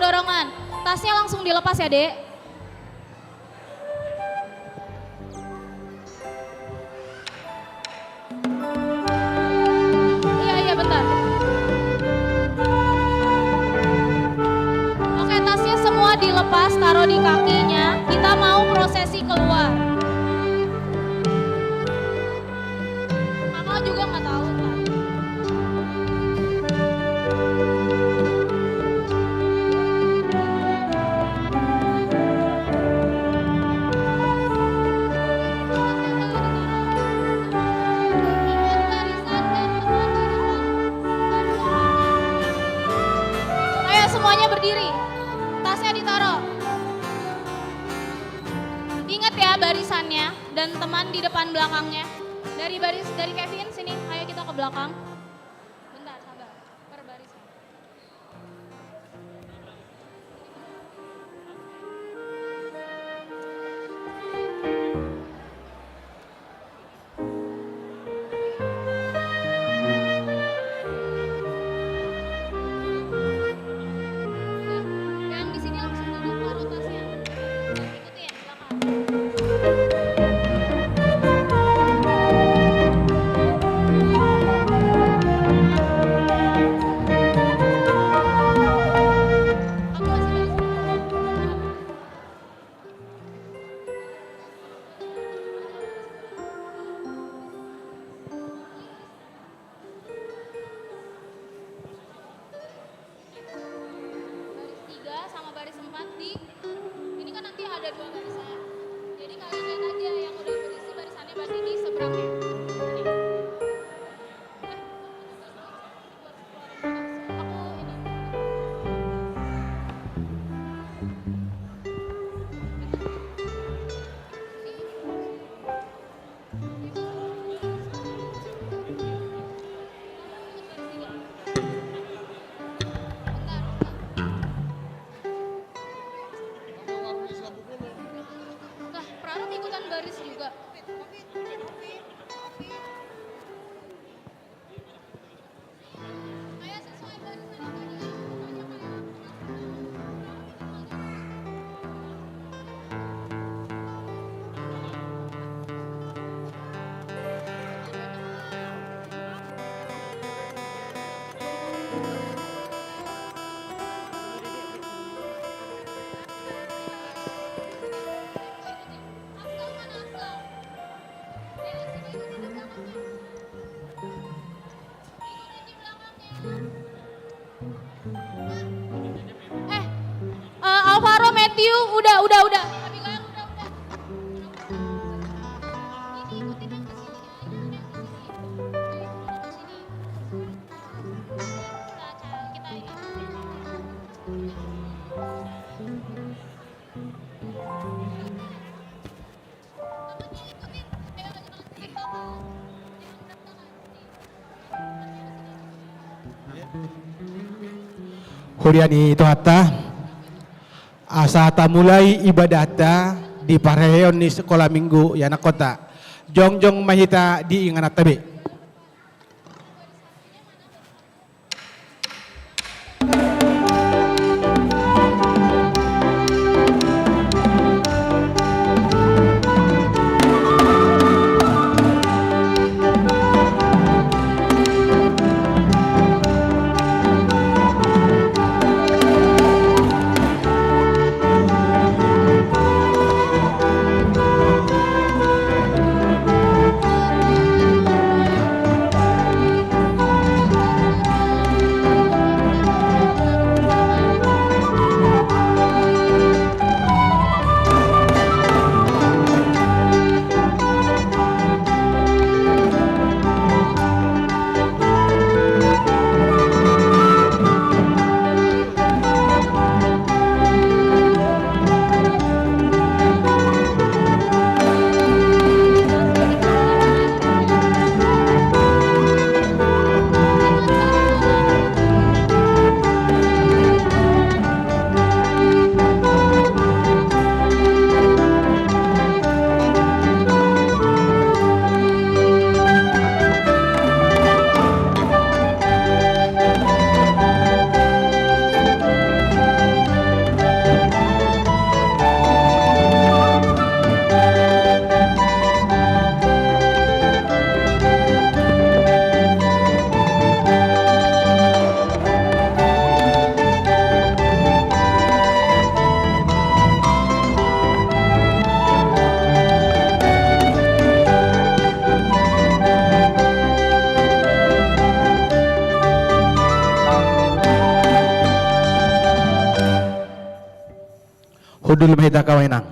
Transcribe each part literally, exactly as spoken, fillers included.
dorongan. Tasnya langsung dilepas ya, Dek. Iya, iya, bentar. Oke, tasnya semua dilepas, taruh di kakinya. Kita mau prosesi keluar. Kakak juga nggak tahu, Kak. Ayo semuanya berdiri. Tasnya ditaruh. Ingat ya barisannya dan teman di depan belakangnya. Dari baris, dari Kevin sini, ayo kita ke belakang. Bentar, sabar. Per barisan. Yang di sini langsung duduk, taruh tasnya. Ikutin, belakang. Aku masih dari sini. Baris tiga sama baris empat di, ini kan nanti ada dua barisan. Jadi kalian lihat aja yang udah berisi barisannya berarti di seberangnya. Ini. Aku ini. Lah, Praro ikutan baris juga. Eh, eh, Alvaro, Matthew, udah, udah, udah. Abigail, udah, udah. Ini ikutin yang ke sini, ya, yang ke sini. Yang ke sini. Kita, kita ini. Huria ni Tuhanta, asa tamulai ibadahta di parheheon ni sikola minggu i, anakkonta. Jongjong ma hita di ingananta be. Hundul ma hita kawan inang.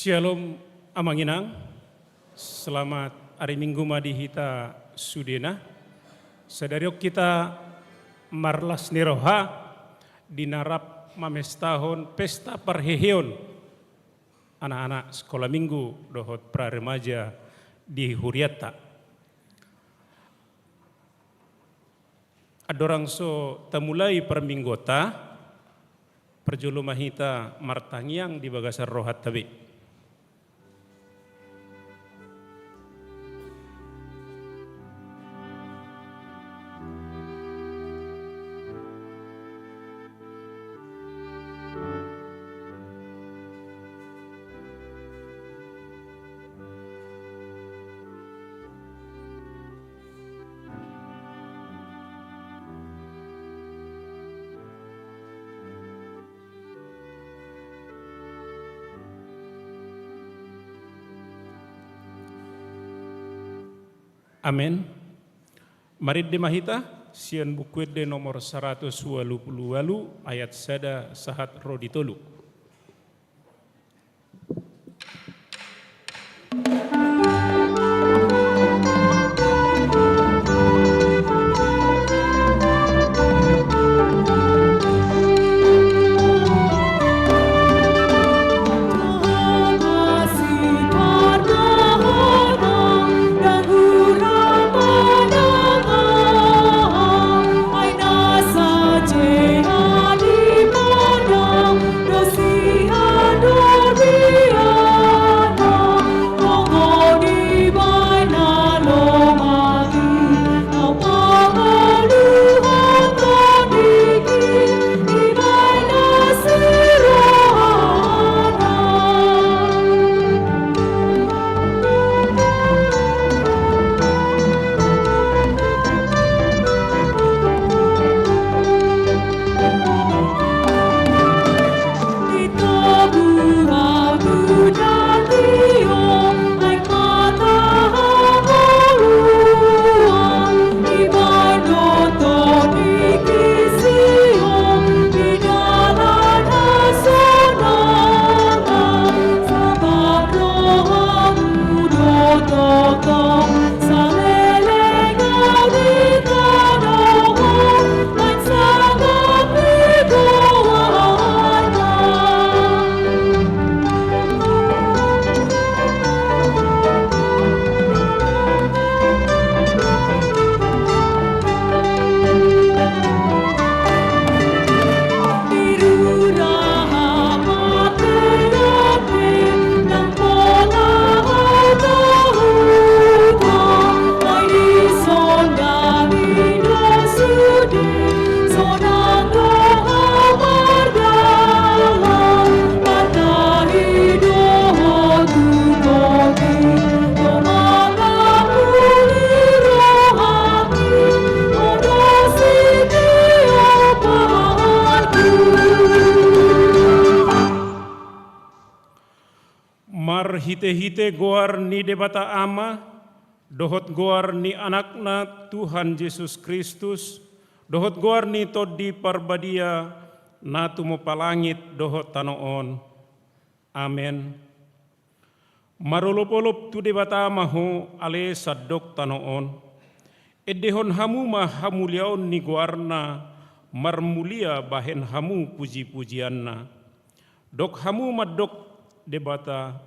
Syalom, Amang Inang. Selamat ari Minggu ma di hita sudena. Sadari on hita marlas ni roha di na rap mamestahon pesta parheheon anak-anak sekolah minggu dohot pra remaja di hurianta. Andorang so tamulai parmingguonta, parjolo ma hita martangiang di bagasan rohanta be. Amen. Marende ma hita sian Buku Ende nomor saratus ualu pulu ualu, ayat sada sahat ro di tolu. Marhitehite goar ni Debata Ama, dohot goar ni Anakna Tuhan Jesus Kristus, dohot goar ni Tondi Parbadia, na tumompa langit dohot tano on. Amen. Marolopolop tu Debata ma ho, ale sandok tano on. Endehon hamu ma hamuliaon ni goarna, marmulia bahen hamu pujipujianna. Dok hamu mandok Debata,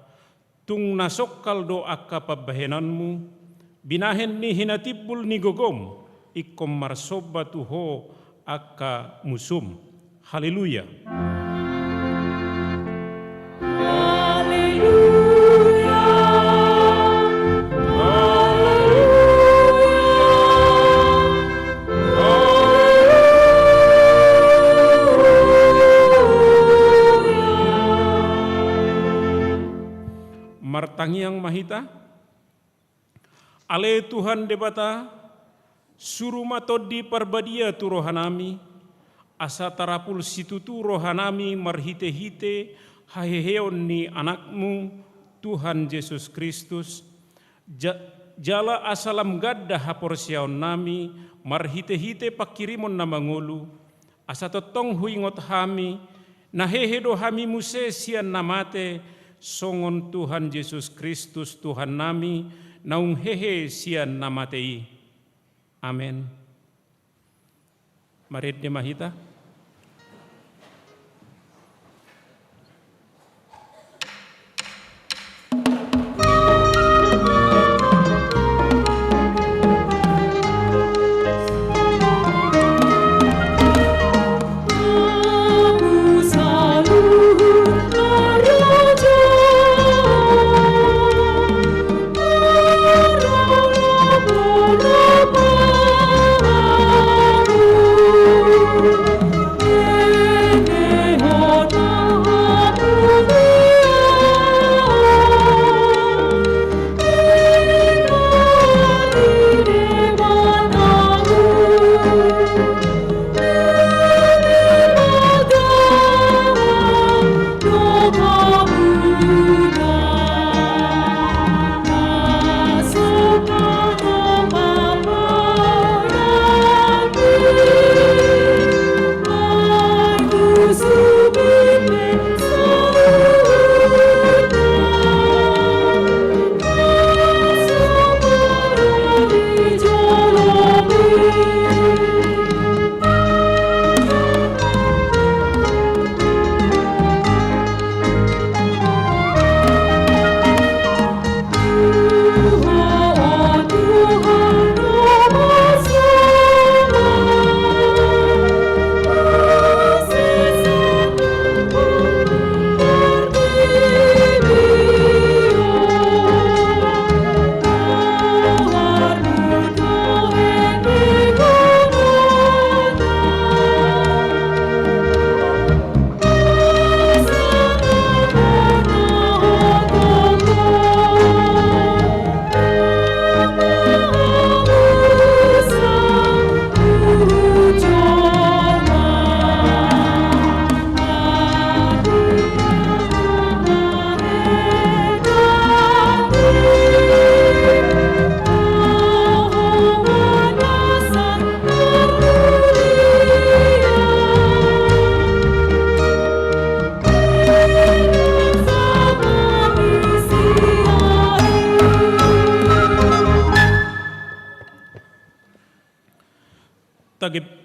tung na songkal do angka pambahenanmu, binahen ni hinatimbul ni gogom, ingkon marsomba tu ho angka musum. Haleluya. Haleluya. Haleluya. Haleluya. Martangiang ma hita. Ale Tuhan Debata, suru ma Tondi Parbadia tu rohanami, asa tarapul situtu rohanami marhitehite haheheon ni Anakmu, Tuhan Jesus Kristus, ja-, jala asa lam ganda haporseaonnami marhitehite pangkirimon na mangolu, asa tongtong huingot hami, na hehe do hami muse sian na mate, songon Tuhan Jesus Kristus Tuhannami, naung hehe sian na mate i. Amen. Marende ma hita.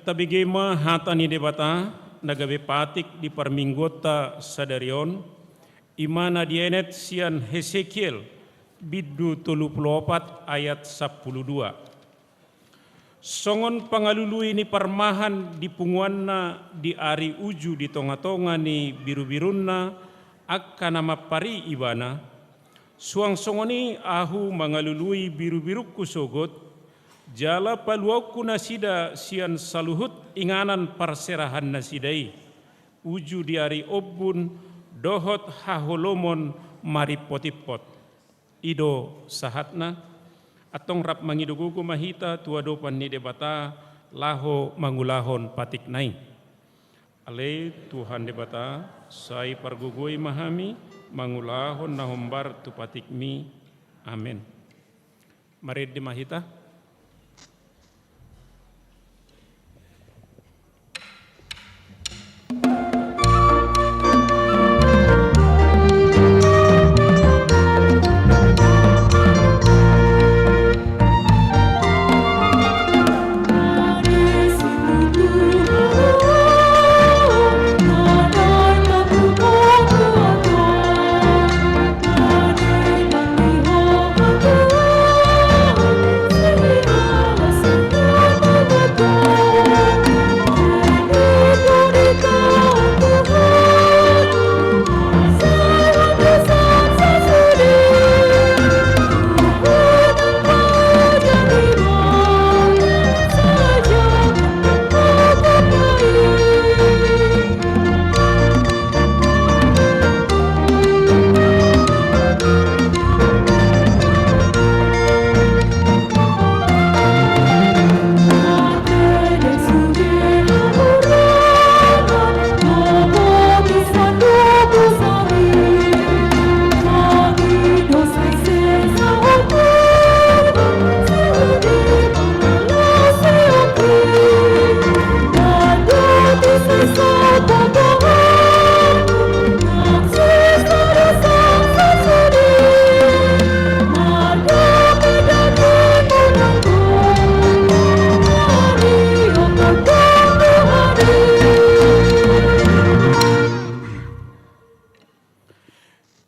Tabege ma hata ni Debata na gabe patik di parmingguonta sadari on, i ma na dienet sian Hesekiel bindu tolu pulu opat ayat sampulu dua. Songon pangalului ni parmahan di punguanna di ari uju di tongatonga ni birubirunna angka na mampari ibana, suang songon i ahu mangalului birubirungku sogot, jala paluaonku nasida sian saluhut inganan parserahannasida i, uju di ari ombun dohot haholomon marimpotimpot. I do sahatna. Antong rap mangido gogo ma hita tu adopan ni Debata laho mangulahon patikna i. Ale Tuhan Debata, sai pargogoi ma hami mangulahon na hombar tu patikmi. Amen. Marende ma hita.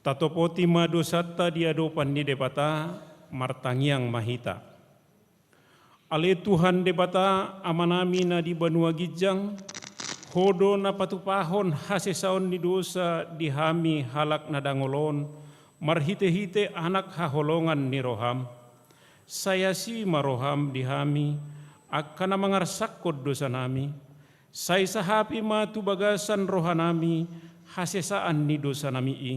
Tatopoti ma dosanta di adopan ni Debata, martangiang ma hita. Ale Tuhan Debata, Amanami na di banua ginjang, Ho do na patupahon hasesaon ni dosa di hami halak na dangol on, marhitehite Anak haholongan ni roham. Sai asi ma roham di hami, angka na mangarsakkon dosanami. Sai sahapi ma tu bagasan rohanami hasesaan ni dosanami i.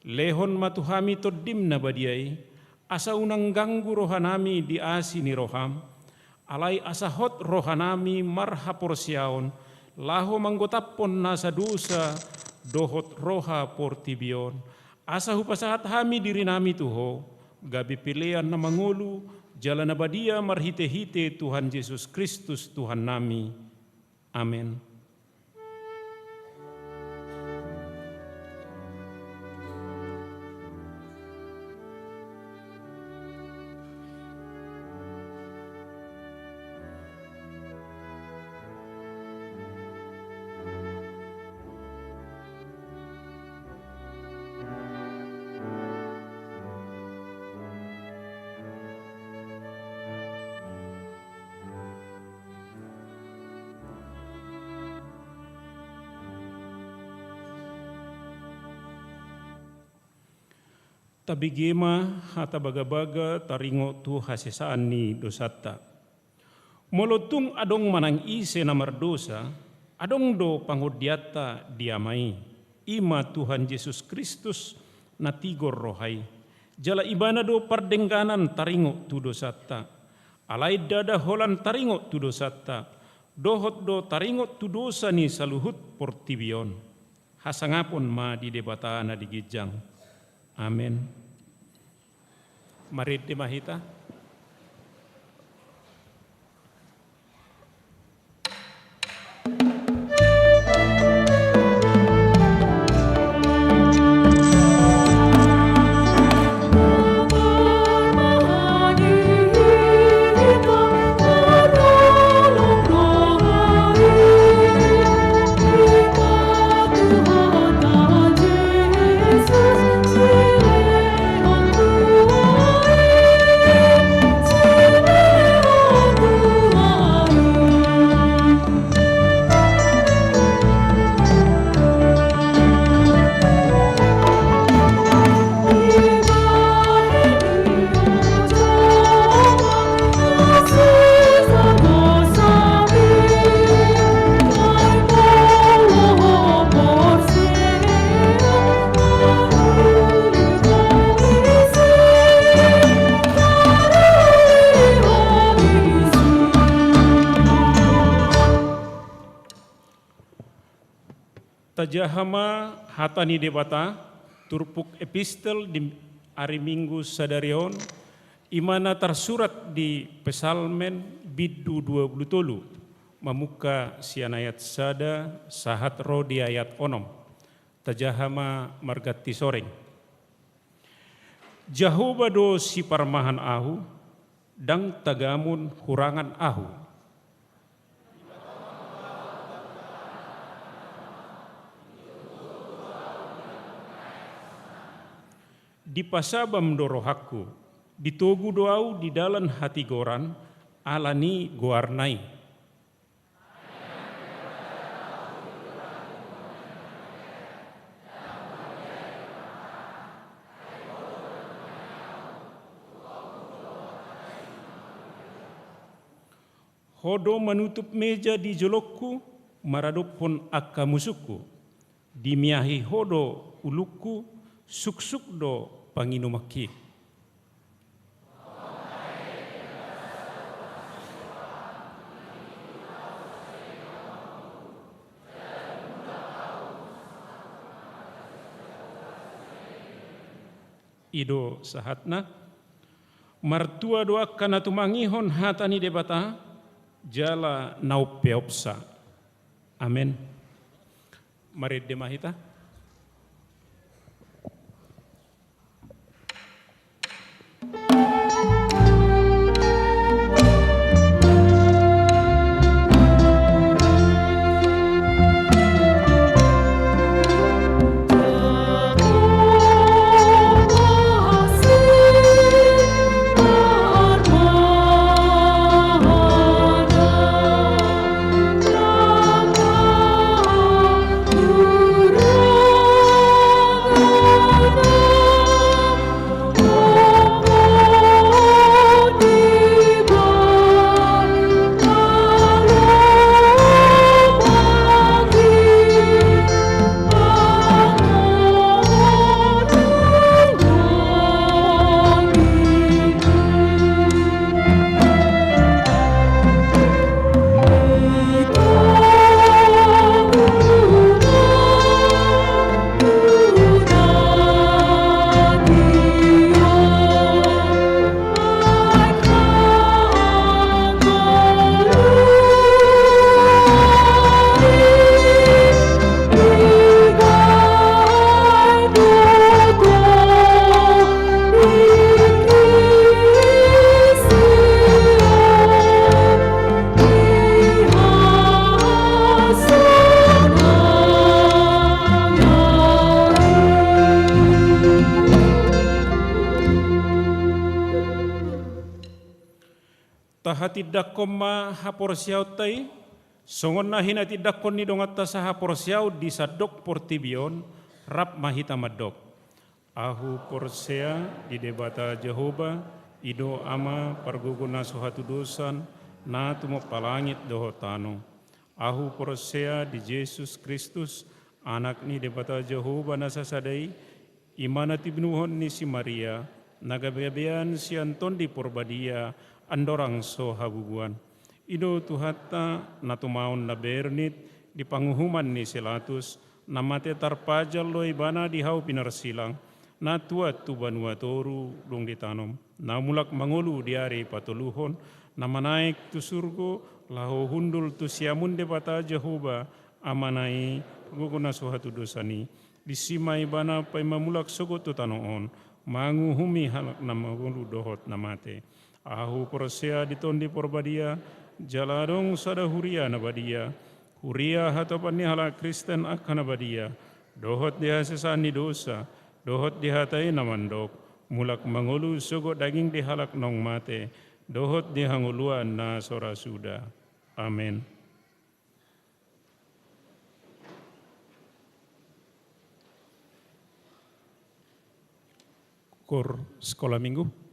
Lehon ma tu hami Tondim na badia i, asa unang ganggu rohanami di asi ni roham, alai asa hot rohanami marhaporseaon, laho manggotaphon nasa dosa dohot roha portibi on, asa hupasahat hami dirinami tu Ho, gabe pelean na mangolu, jala na badia marhitehite Tuhan Jesus Kristus Tuhannami. Amen. Tabege ma hata bagabaga taringot tu hasesaan ni dosanta. Molo tung adong manang ise na mardosa, adong do pangondianta di Ama i, i ma Tuhan Jesus Kristus na tigor roha i. Jala Ibana do pardengganan taringot tu dosanta. Alai ndada holan taringot tu dosanta, dohot do taringot tu dosa ni saluhut portibi on. Hasangapon ma di Debata na di ginjang. Amen. Marende ma hita. Tajaha ma hata ni Debata, turpuk epistel di ari Minggu sadari on, i ma na tarsurat di Psalmen bindu dua pulu tolu, mamungka sian ayat sada sahat ro di ayat onom. Tajaha ma marganti soreng. Jahowa do siparmahan ahu, ndang tagamon hurangan ahu. Dipasabam do rohangku, ditogu do ahu di dalan hatigoran, ala ni goarna i. Ho do manutup meja di jolongku, maradophon angka musungku. Dimiahi ho do ulungku, suksuk do panginumanki. I do sahatna. Martua do angka na tumangihon hata ni Debata, jala na umpeopsa. Amen. Marende ma hita. Tahatindangkon ma haporseaonta i, songon na hinatindangkon ni donganta sahaporseaon di sandok portibi on, rap ma hita mandok. Ahu porsea di Debata Jahowa, i do Ama pargogo na so hatudosan, na tumompa langit dohot tano. Ahu porsea di Jesus Kristus, Anak ni Debata Jahowa na sasada i, i ma na tinubuhon ni si Maria, na gabegabean sian Tondi Porbadia, andorang so habubuan. I do Tuhanta, na tumaon na bernit di panguhuman ni si Latus, na mate tarpajal do ibana di hau pinarsilang, na tuat tu banua toru dung ditanom, na mulak mangolu di ari patoluhon, na manaek tu surgo, laho hundul tu siamun Debata Jahowa, Amana i, pargogo na so hatudosan i, disi ma ibana paima mulak sogot tu tano on, manguhumi halak na mangolu dohot na mate. Ahu porsea di Tondi Porbadia, jala adong sada huria na badia, huria hatopan ni halak Kristen angka na badia, dohot di hasesaan ni dosa, dohot di hata i na mandok, mulak mangolu sogot daging di halak naung mate, dohot di hangoluan na so ra suda. Amen. Koor Sekolah Minggu.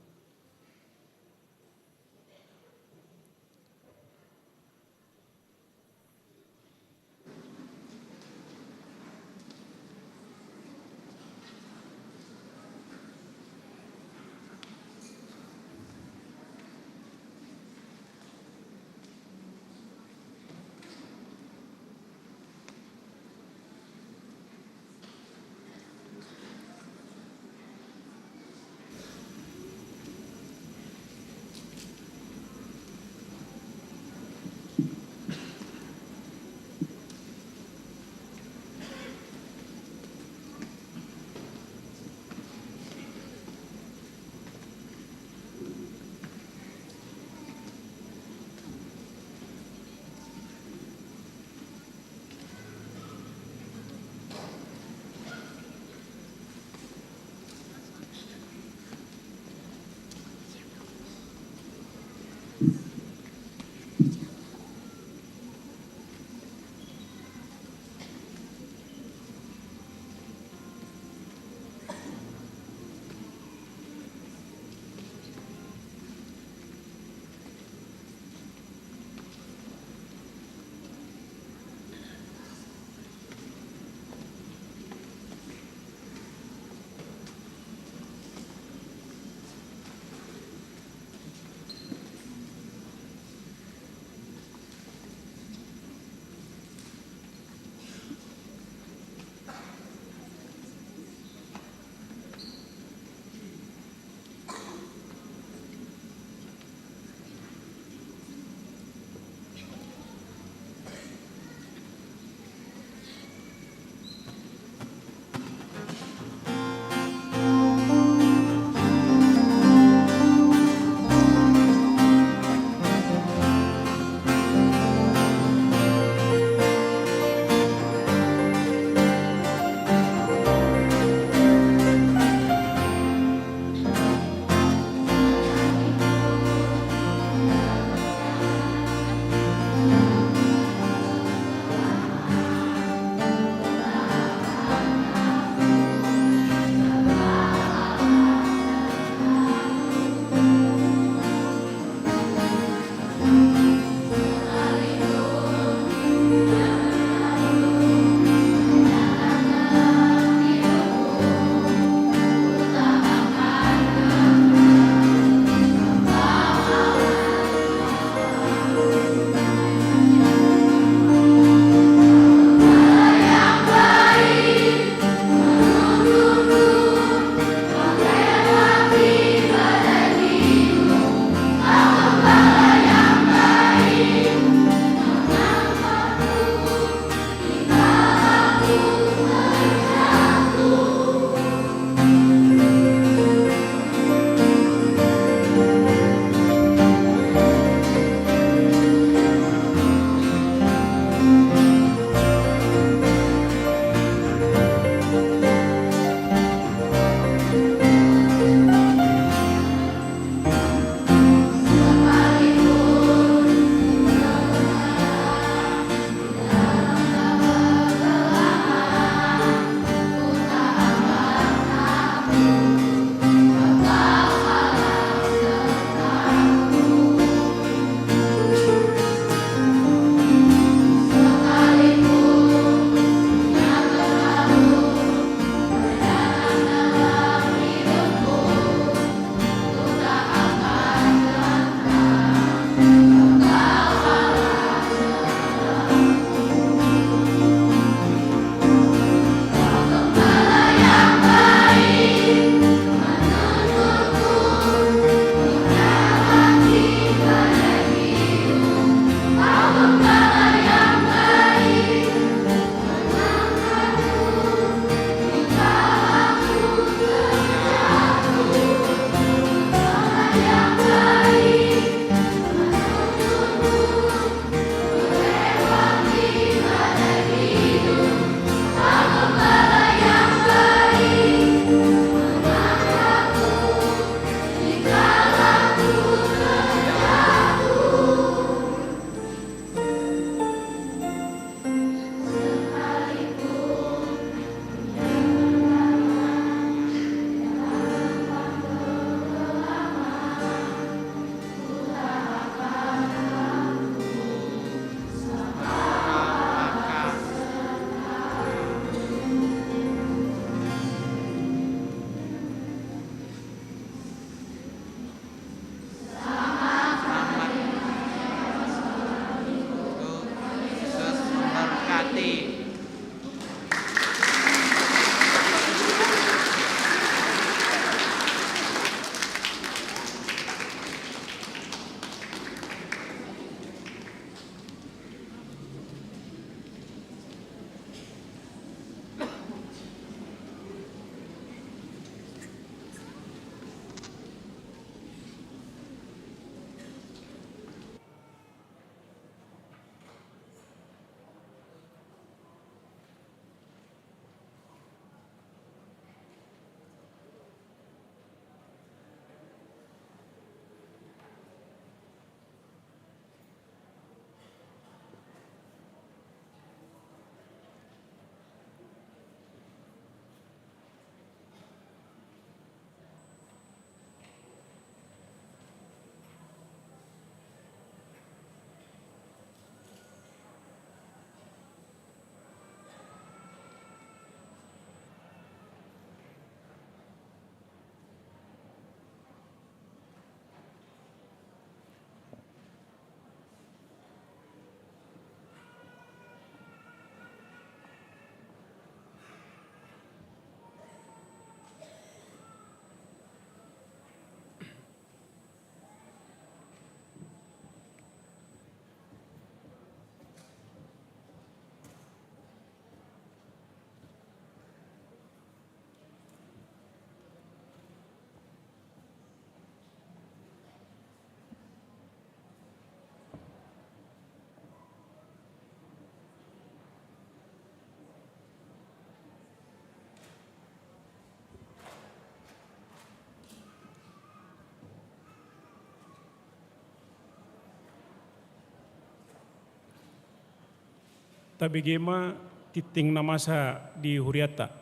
Tabege ma tingting na masa di hurianta.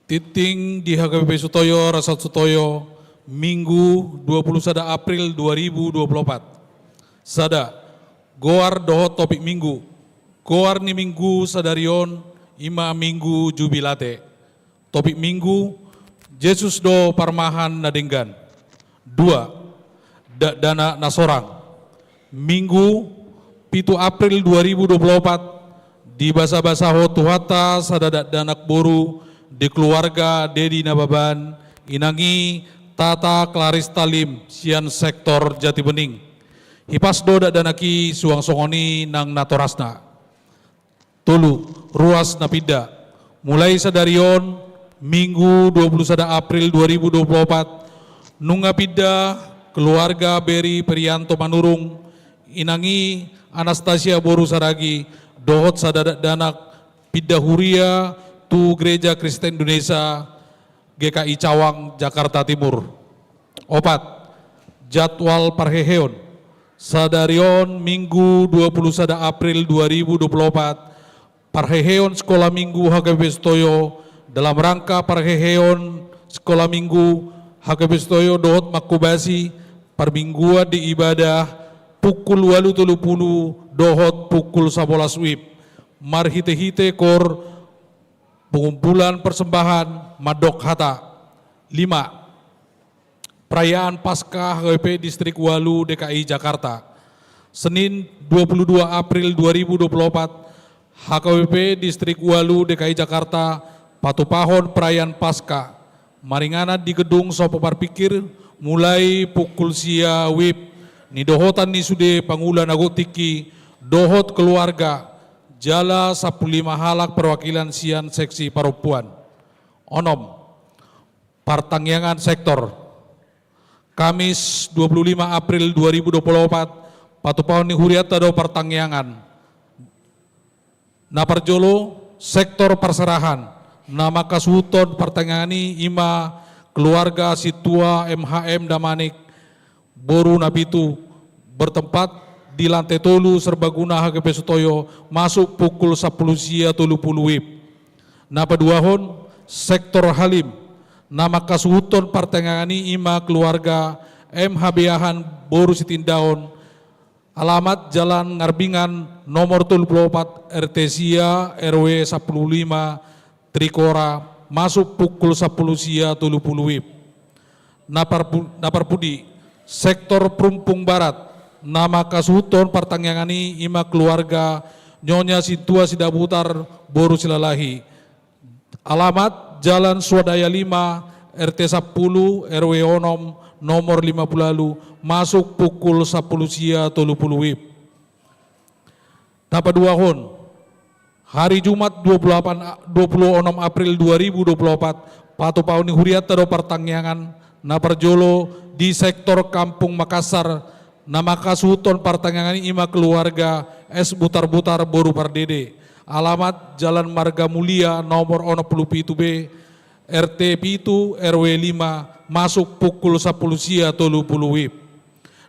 Tingting di H K B P Sutoyo, Rasat Sutoyo, Minggu dua puluh sada April dua ribu dua puluh opat. Sada, goar dohot topik Minggu. Goar ni Minggu sadari on i ma Minggu Jubilate. Topik Minggu, Jesus do parmahan na denggan. Dua, dakdanak na sorang. Minggu, pitu April dua ribu dua puluh opat, dibasabasahon Tuhanta sada dakdanak boru di keluarga Dedi Nababan, inang i Tata Klarista Lim sian sektor Jatibening. Hipas do dakdanak i suang songon i nang natorasna. Tolu, ruas na pinda. Mulai sadari on, Minggu dua puluh sada April dua ribu dua puluh opat, nunga pinda keluarga Beri Prianto Manurung, inang i Anastasia boru Saragi, dohot sada dakdanak pinda huria tu Gereja Kristen Indonesia G K I Cawang, Jakarta Timur. Opat, jadwal parheheon. Sadari on Minggu dua puluh sada April dua ribu dua puluh opat, parheheon Sekolah Minggu H K B P Sutoyo, dalam rangka parheheon Sekolah Minggu H K B P Sutoyo dohot mangkobasi parmingguan di ibadah pukul ualu tolu pulu dohot pukul sabolas wib. Marhitehite kor pengumpulan persembahan mandok hata. Lima, perayaan Paskah H K B P Distrik ualu D K I Jakarta. Senin dua puluh dua April dua ribu dua puluh opat, H K B P Distrik ualu D K I Jakarta patupahon perayaan Paskah maringanan di gedung Sopo Parpingkir mulai pukul sia wib, nidohotan ni sude pangula na gok tingki dohot keluarga, jala sampulu lima halak perwakilan sian seksi parompuan. Onom, partangiangan sektor. Kamis dua puluh lima April dua ribu dua puluh opat, patupahon ni hurianta do partangiangan. Na parjolo, sektor parserahan. Na mangkasuhuthon partangiangan i i ma keluarga Sintua M H M Damanik, boru Napitu, bertempat di lantai tolu serbaguna H K B P Sutoyo, masuk pukul sampulu sia tolu pulu wib. Na paduahon, sektor Halim. Na mangkasuhuthon partangiangan i i ma keluarga M H Biahan, boru Sitindaon, alamat Jalan Ngarbingan nomor tolu pulu opat, R T sia, R W sampulu lima, Trikora, masuk pukul sampulu sia tolu pulu wib. Na parpu-, na parpudi, sektor Perumpung Barat, na mangkasuhuthon partangiangan i i ma keluarga Nyonya Sintua Sidabutar, boru Silalahi. Alamat Jalan Swadaya lima, R T sampulu, R W onom, nomor lima pulu ualu, masuk pukul sampulu sia tolu pulu wib. Na paduahon, hari Jumat dua puluh delapan, dua puluh enam April dua ribu dua puluh opat, patupahon ni hurianta do partangiangan. Na parjolo, di sektor Kampung Makassar, na mangkasuhuthon partangiangan i i ma keluarga S Butar-Butar, boru Pardede. Alamat Jalan Marga Mulia nomor onom pulu pitu B, R T pitu, R W lima, masuk pukul sampulu sia tolu pulu wib.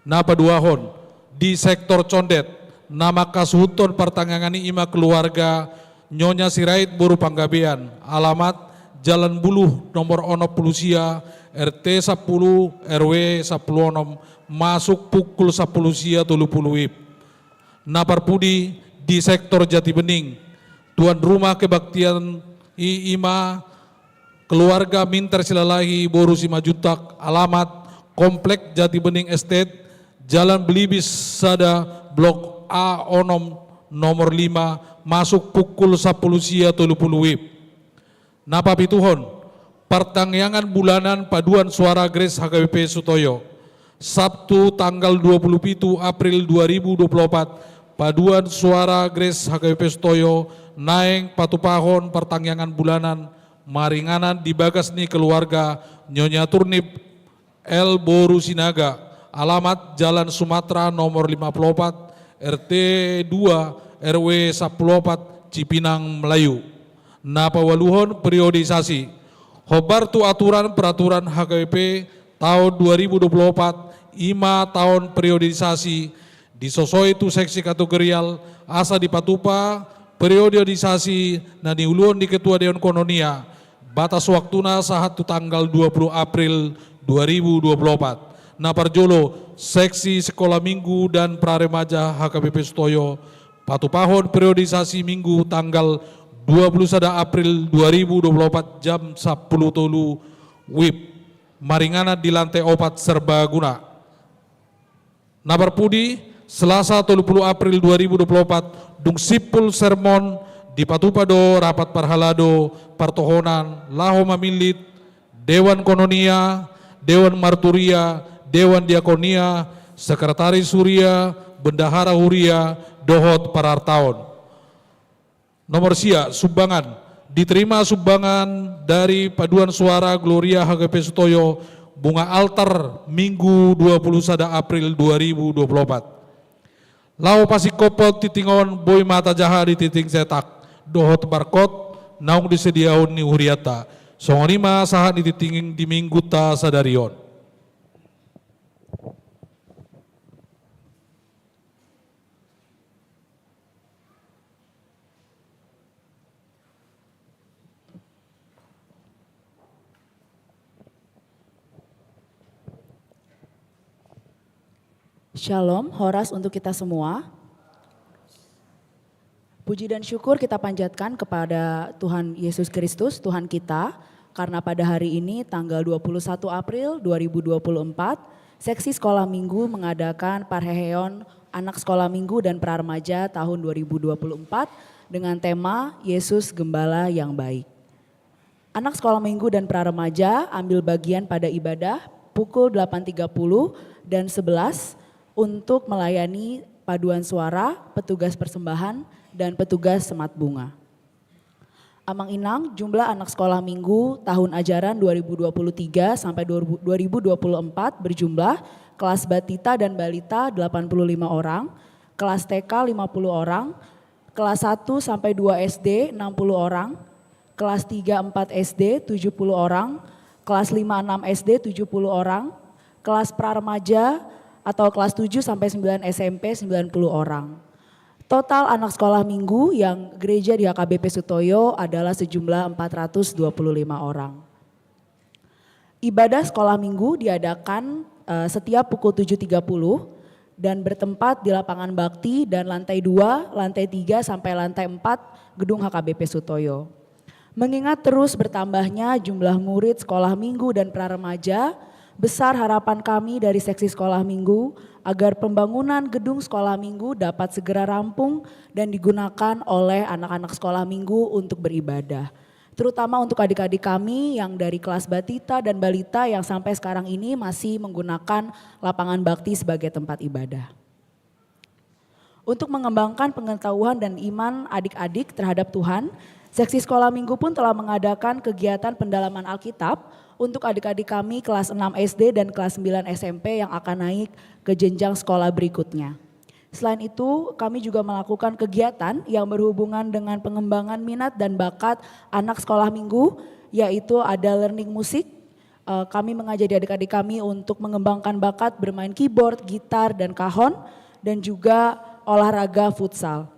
Na paduahon, di sektor Condet, na mangkasuhuthon partangiangan i i ma keluarga Nyonya Sirait, boru Panggabean, alamat Jalan Buluh nomor onom pulu sia, R T sampulu, R W sampulu onom, masuk pukul sampulu sia tolu pulu wib. Na parpudi, di sektor Jatibening, tuan rumah kebaktian i i ma keluarga Minter Silalahi, boru Simanjuntak, alamat Komplek Jatibening Estate, Jalan Belibis sada, Blok A onom, nomor lima, masuk pukul sampulu sia tolu pulu wib. Na papituhon, partangiangan bulanan paduan suara Grace H K B P Sutoyo. Sabtu tanggal dua puluh pitu April dua ribu dua puluh opat, paduan suara Grace H K B P Sutoyo naeng patupahon partangiangan bulanan maringanan di bagas ni keluarga Nyonya Turnip L, boru Sinaga, alamat Jalan Sumatera nomor lima pulu opat, R T dua, R W sampulu opat, Cipinang, Melayu. Na paualuhon, periodisasi. Hombar tu aturan peraturan H K B P taon dua ribu dua puluh opat, i ma taon periodisasi, disosoi tu seksi kategorial, asa dipatupa periodisasi na niuluhon ni Ketua Dewan Kononia. Batas waktuna sahat tu tanggal dua puluh April dua ribu dua puluh opat. Na parjolo, seksi sekolah minggu dan praremaja H K B P Sutoyo patupahon periodisasi minggu tanggal dua puluh sada April dua ribu dua puluh opat jam sampulu tolu wib, maringanan di lantai opat serbaguna. Na parpudi, Selasa tolu puluh April dua ribu dua puluh opat, dung simpul sermon, dipatupa do rapat parhalado partohonan laho mamillit Dewan Kononia, Dewan Marturia, Dewan Diakonia, Sekretaris Huria, Bendahara Huria, dohot parartaon. Nomor sia, sumbangan. Diterima sumbangan dari paduan suara Gloria H K B P Sutoyo, bunga altar, Minggu dua puluh sada April dua ribu dua puluh opat. Laho pasingkophon tingting on, boi ma tajaha di tingting cetak dohot barkot naung disediahon ni hurianta. Songon i ma sahat ni tingting di minggunta sadari on. Shalom, horas untuk kita semua. Puji dan syukur kita panjatkan kepada Tuhan Yesus Kristus, Tuhan kita, karena pada hari ini, tanggal dua puluh satu April dua ribu dua puluh empat, Seksi Sekolah Minggu mengadakan parheheon Anak Sekolah Minggu dan Praremaja tahun dua ribu dua puluh empat dengan tema Yesus Gembala yang Baik. Anak Sekolah Minggu dan Praremaja ambil bagian pada ibadah pukul delapan tiga puluh dan sebelas untuk melayani paduan suara, petugas persembahan, dan petugas semat bunga. Amang Inang, jumlah anak sekolah minggu tahun ajaran dua ribu dua puluh tiga sampai dua ribu dua puluh empat berjumlah kelas batita dan balita delapan puluh lima orang, kelas T K lima puluh orang, kelas satu sampai dua S D enam puluh orang, kelas tiga empat S D tujuh puluh orang, kelas lima enam S D tujuh puluh orang, kelas praremaja atau kelas tujuh sampai sembilan S M P sembilan puluh orang. Total anak sekolah minggu yang gereja di H K B P Sutoyo adalah sejumlah empat ratus dua puluh lima orang. Ibadah sekolah minggu diadakan, eh, setiap pukul tujuh tiga puluh dan bertempat di lapangan bakti dan lantai dua, lantai tiga, sampai lantai empat gedung H K B P Sutoyo. Mengingat terus bertambahnya jumlah murid sekolah minggu dan praremaja, besar harapan kami dari Seksi Sekolah Minggu agar pembangunan gedung sekolah minggu dapat segera rampung dan digunakan oleh anak-anak sekolah minggu untuk beribadah. Terutama untuk adik-adik kami yang dari kelas batita dan balita yang sampai sekarang ini masih menggunakan lapangan bakti sebagai tempat ibadah. Untuk mengembangkan pengetahuan dan iman adik-adik terhadap Tuhan, Seksi Sekolah Minggu pun telah mengadakan kegiatan pendalaman Alkitab untuk adik-adik kami kelas enam S D dan kelas sembilan S M P yang akan naik ke jenjang sekolah berikutnya. Selain itu, kami juga melakukan kegiatan yang berhubungan dengan pengembangan minat dan bakat anak sekolah minggu, yaitu ada learning musik. Eh, kami mengajari adik-adik kami untuk mengembangkan bakat bermain keyboard, gitar, dan cajon, dan juga olahraga futsal.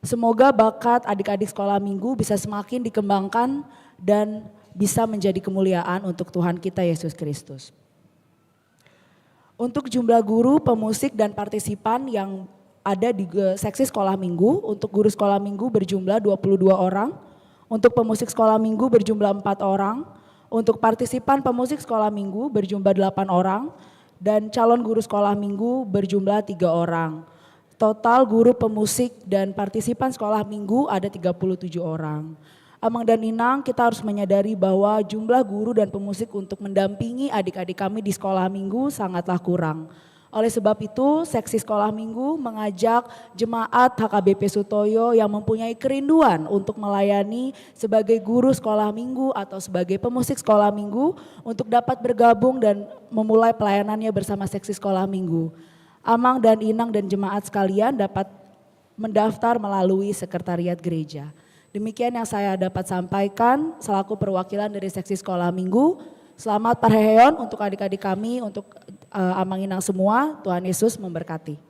Semoga bakat adik-adik sekolah minggu bisa semakin dikembangkan dan bisa menjadi kemuliaan untuk Tuhan kita Yesus Kristus. Untuk jumlah guru, pemusik, dan partisipan yang ada di ge-, seksi sekolah minggu, untuk guru sekolah minggu berjumlah dua puluh dua orang, untuk pemusik sekolah minggu berjumlah empat orang, untuk partisipan pemusik sekolah minggu berjumlah delapan orang, dan calon guru sekolah minggu berjumlah tiga orang. Total guru, pemusik, dan partisipan sekolah minggu ada tiga puluh tujuh orang. Amang dan Inang, kita harus menyadari bahwa jumlah guru dan pemusik untuk mendampingi adik-adik kami di sekolah minggu sangatlah kurang. Oleh sebab itu, seksi sekolah minggu mengajak jemaat H K B P Sutoyo yang mempunyai kerinduan untuk melayani sebagai guru sekolah minggu atau sebagai pemusik sekolah minggu untuk dapat bergabung dan memulai pelayanannya bersama seksi sekolah minggu. Amang dan Inang dan jemaat sekalian dapat mendaftar melalui sekretariat gereja. Demikian yang saya dapat sampaikan selaku perwakilan dari Seksi Sekolah Minggu. Selamat parheheon untuk adik-adik kami, untuk, eh, amang inang semua. Tuhan Yesus memberkati.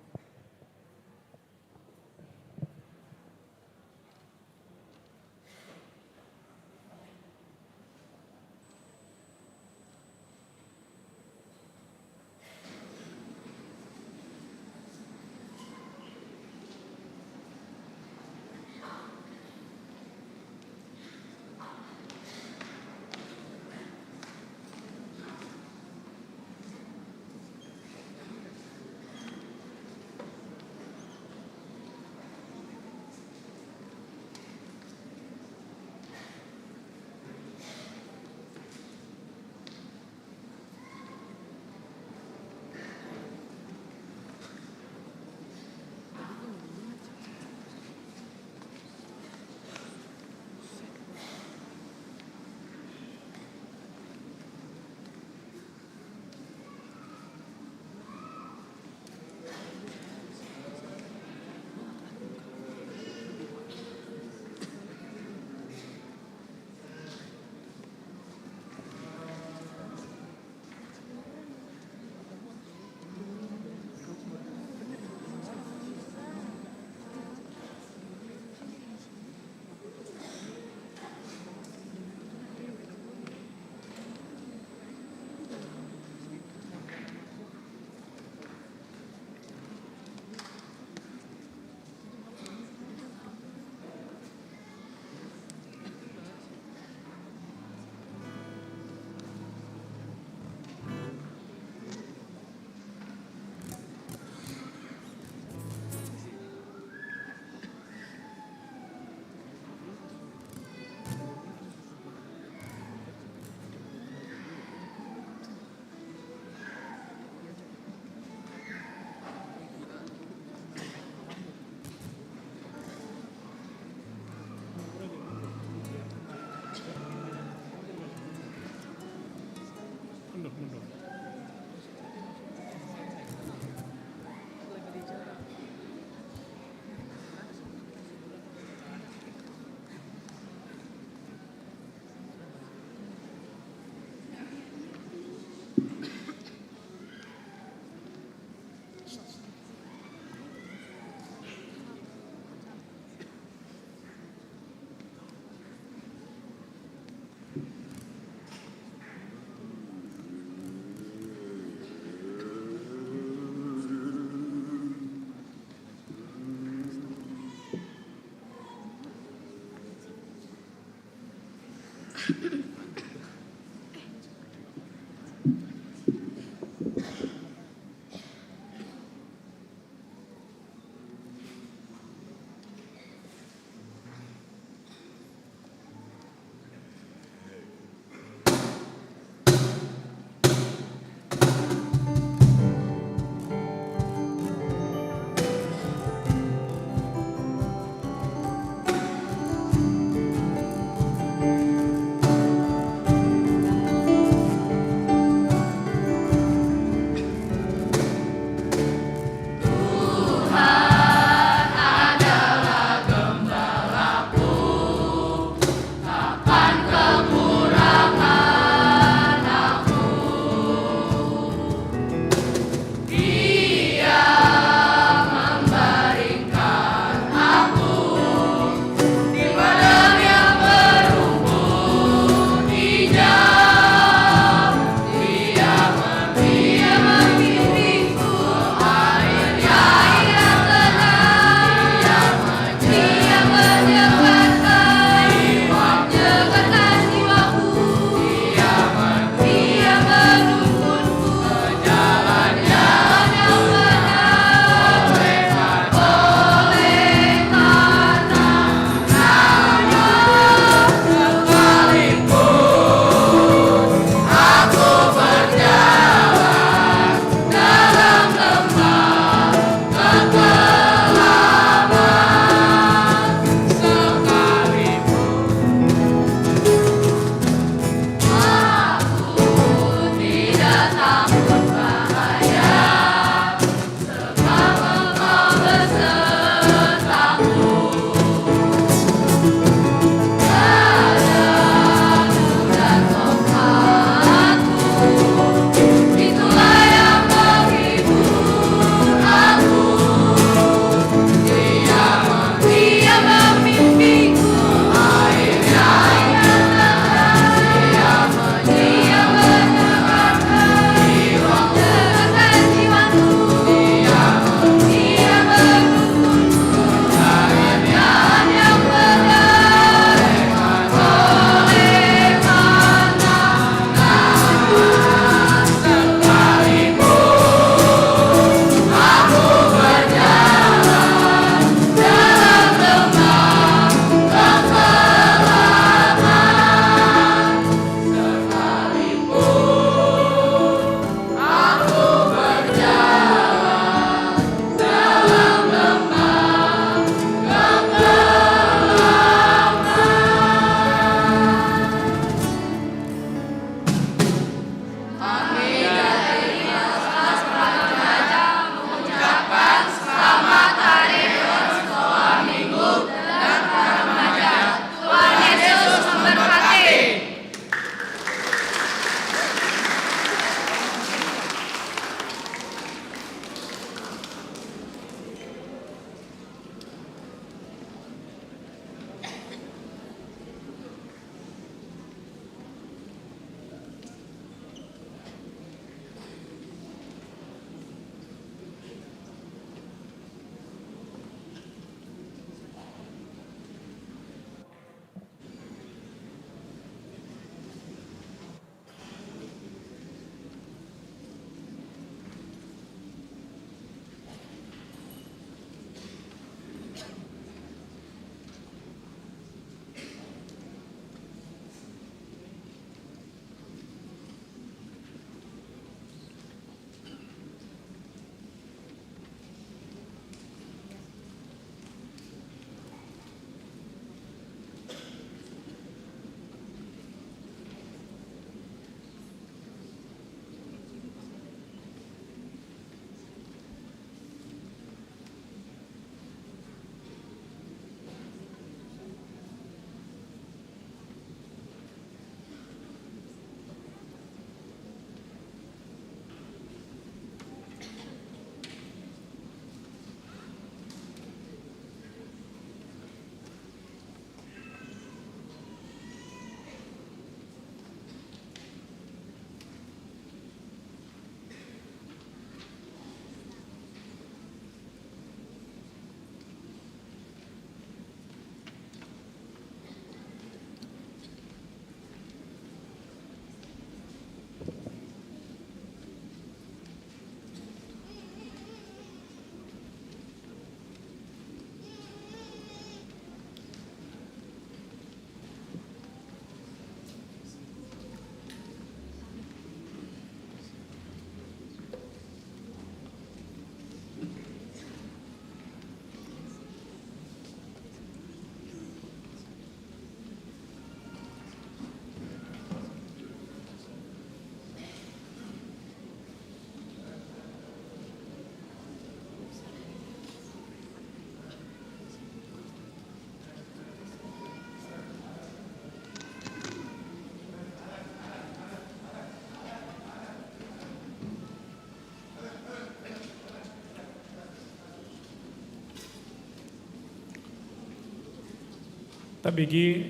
Tabege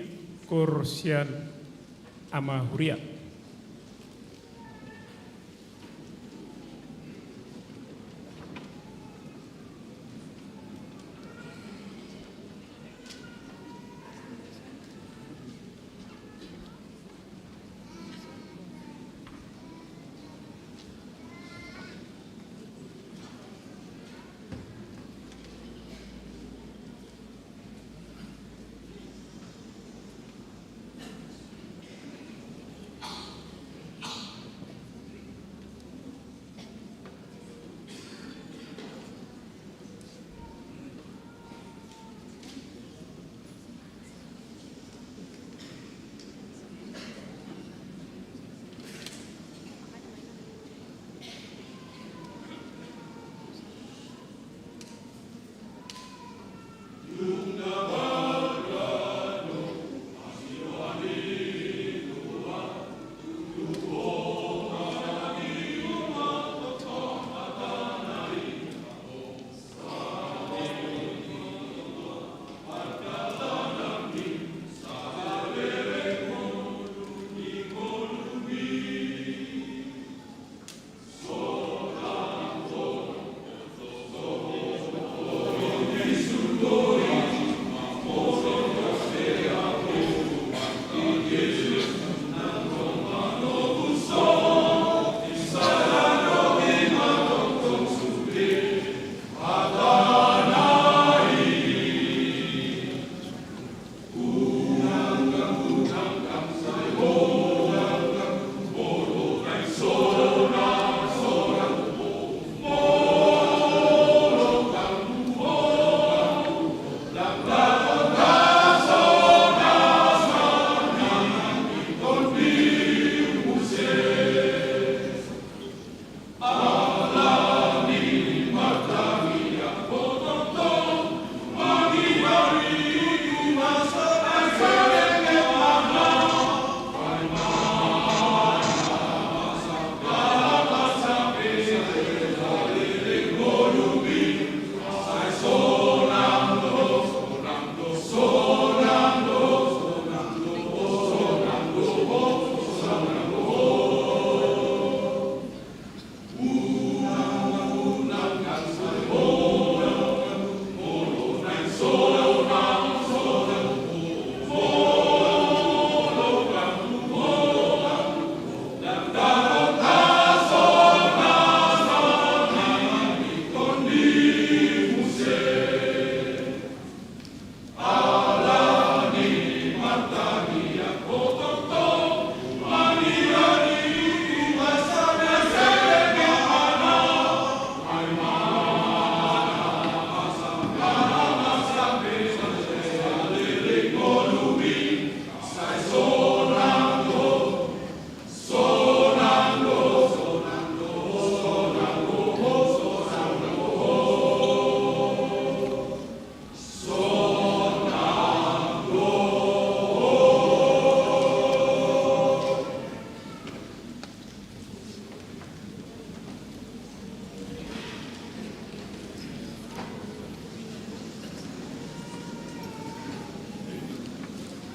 koor sian ama huria.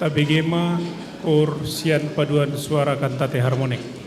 Tabege ma koor sian paduan suara kantate harmonik.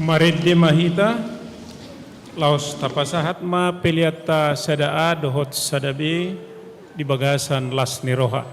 Marende ma hita, laos tapasahat ma peleanta sada A dohot sada B di bagasan las ni roha.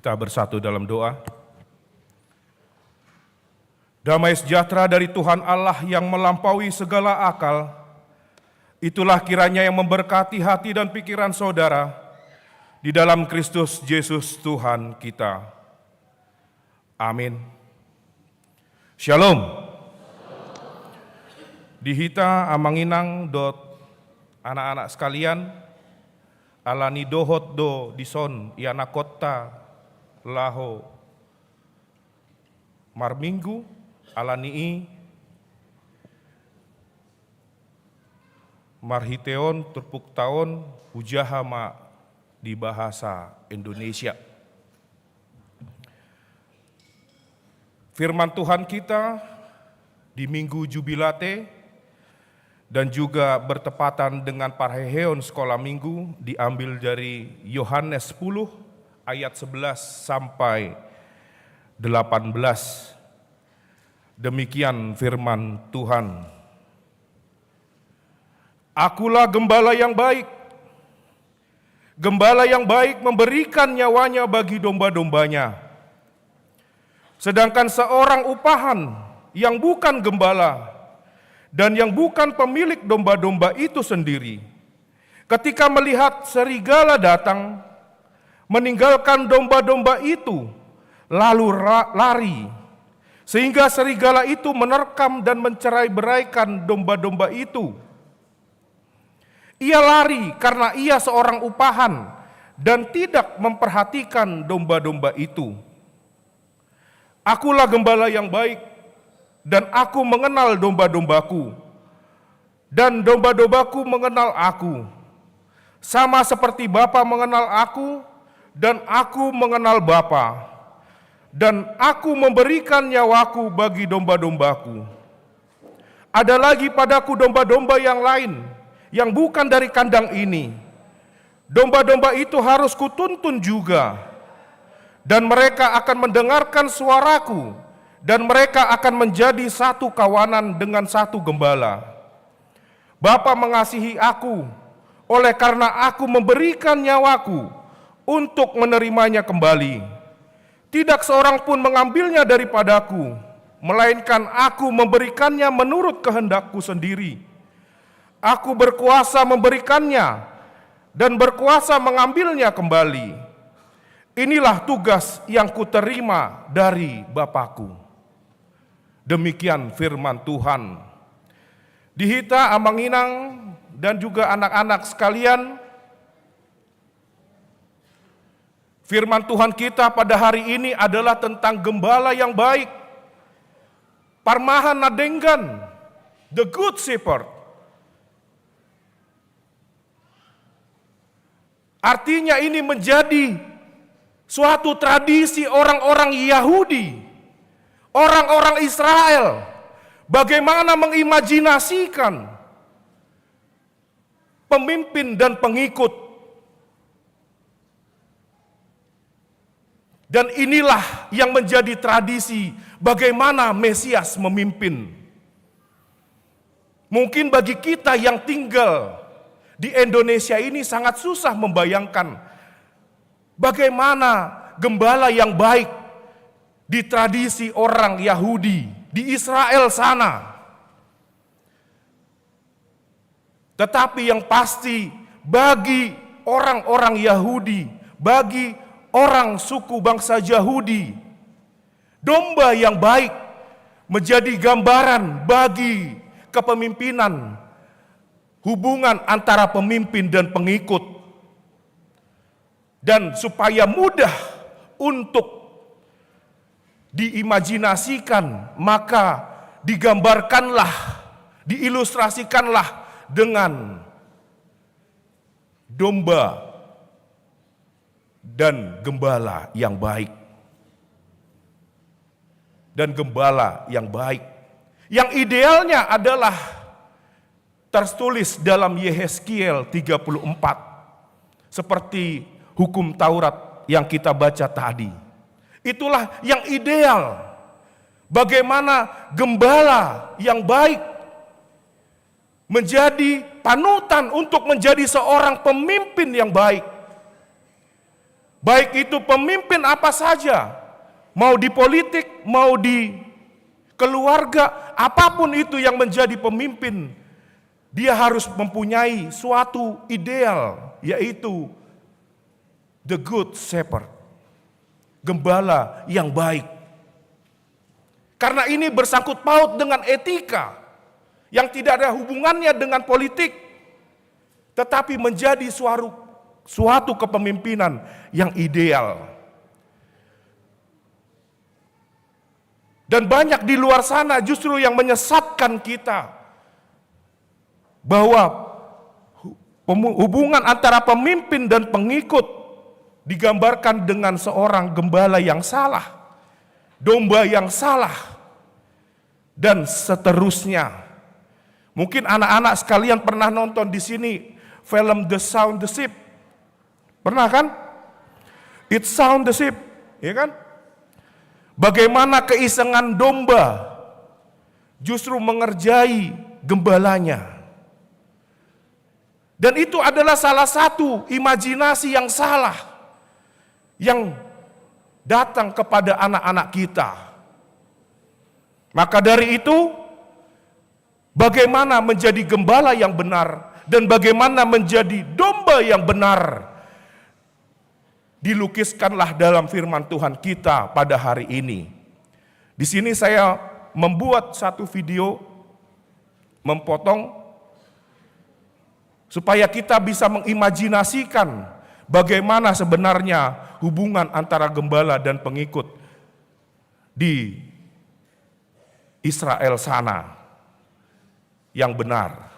Kita bersatu dalam doa. Damai sejahtera dari Tuhan Allah yang melampaui segala akal, itulah kiranya yang memberkati hati dan pikiran saudara di dalam Kristus Yesus Tuhan kita. Amin. Shalom. Di hita amang inang dohot anak-anak sekalian, ala ni dohot do dison ianakhonta laho marminggu, ala ni i marhiteon turpukta on hujaha ma di bahasa Indonesia. Firman Tuhan kita di Minggu Jubilate dan juga bertepatan dengan parheheon sekolah Minggu diambil dari Yohanes sepuluh ayat sebelas sampai delapan belas. Demikian firman Tuhan. Akulah gembala yang baik. Gembala yang baik memberikan nyawanya bagi domba-dombanya. Sedangkan seorang upahan yang bukan gembala dan yang bukan pemilik domba-domba itu sendiri, ketika melihat serigala datang, meninggalkan domba-domba itu, lalu ra-, lari, sehingga serigala itu menerkam dan mencerai-beraikan domba-domba itu. Ia lari karena ia seorang upahan dan tidak memperhatikan domba-domba itu. Akulah gembala yang baik, dan aku mengenal domba-dombaku, dan domba-dombaku mengenal aku. Sama seperti Bapa mengenal aku, dan aku mengenal Bapa, dan aku memberikan nyawaku bagi domba-dombaku. Ada lagi padaku domba-domba yang lain, yang bukan dari kandang ini. Domba-domba itu harus kutuntun juga, dan mereka akan mendengarkan suaraku, dan mereka akan menjadi satu kawanan dengan satu gembala. Bapa mengasihi aku, oleh karena aku memberikan nyawaku untuk menerimanya kembali. Tidak seorang pun mengambilnya daripadaku, melainkan aku memberikannya menurut kehendakku sendiri. Aku berkuasa memberikannya dan berkuasa mengambilnya kembali. Inilah tugas yang kuterima dari Bapakku. Demikian firman Tuhan. Di hita amang inang dan juga anak-anak sekalian, firman Tuhan kita pada hari ini adalah tentang gembala yang baik. Parmahan na denggan, the good shepherd. Artinya ini menjadi suatu tradisi orang-orang Yahudi, orang-orang Israel, bagaimana mengimajinasikan pemimpin dan pengikut. Dan inilah yang menjadi tradisi bagaimana Mesias memimpin. Mungkin bagi kita yang tinggal di Indonesia ini sangat susah membayangkan bagaimana gembala yang baik di tradisi orang Yahudi di Israel sana. Tetapi yang pasti, bagi orang-orang Yahudi, bagi orang suku bangsa Yahudi, domba yang baik menjadi gambaran bagi kepemimpinan, hubungan antara pemimpin dan pengikut. Dan supaya mudah untuk diimajinasikan, maka digambarkanlah, diilustrasikanlah dengan domba dan gembala yang baik. Dan gembala yang baik. Yang idealnya adalah tertulis dalam Yehezkiel tiga puluh empat, seperti hukum Taurat yang kita baca tadi. Itulah yang ideal. Bagaimana gembala yang baik menjadi panutan untuk menjadi seorang pemimpin yang baik. Baik itu pemimpin apa saja, mau di politik, mau di keluarga, apapun itu yang menjadi pemimpin, dia harus mempunyai suatu ideal, yaitu the good shepherd, gembala yang baik. Karena ini bersangkut paut dengan etika yang tidak ada hubungannya dengan politik, tetapi menjadi suaru-, suatu kepemimpinan yang ideal. Dan banyak di luar sana justru yang menyesatkan kita bahwa hu-, pemu-, hubungan antara pemimpin dan pengikut digambarkan dengan seorang gembala yang salah, domba yang salah, dan seterusnya. Mungkin anak-anak sekalian pernah nonton di sini film The Shaun the Sheep. Pernah kan? It's Shaun the Sheep, ya kan? Bagaimana keisengan domba justru mengerjai gembalanya. Dan itu adalah salah satu imajinasi yang salah yang datang kepada anak-anak kita. Maka dari itu, bagaimana menjadi gembala yang benar dan bagaimana menjadi domba yang benar dilukiskanlah dalam firman Tuhan kita pada hari ini. Di sini saya membuat satu video, memotong, supaya kita bisa mengimajinasikan bagaimana sebenarnya hubungan antara gembala dan pengikut di Israel sana yang benar.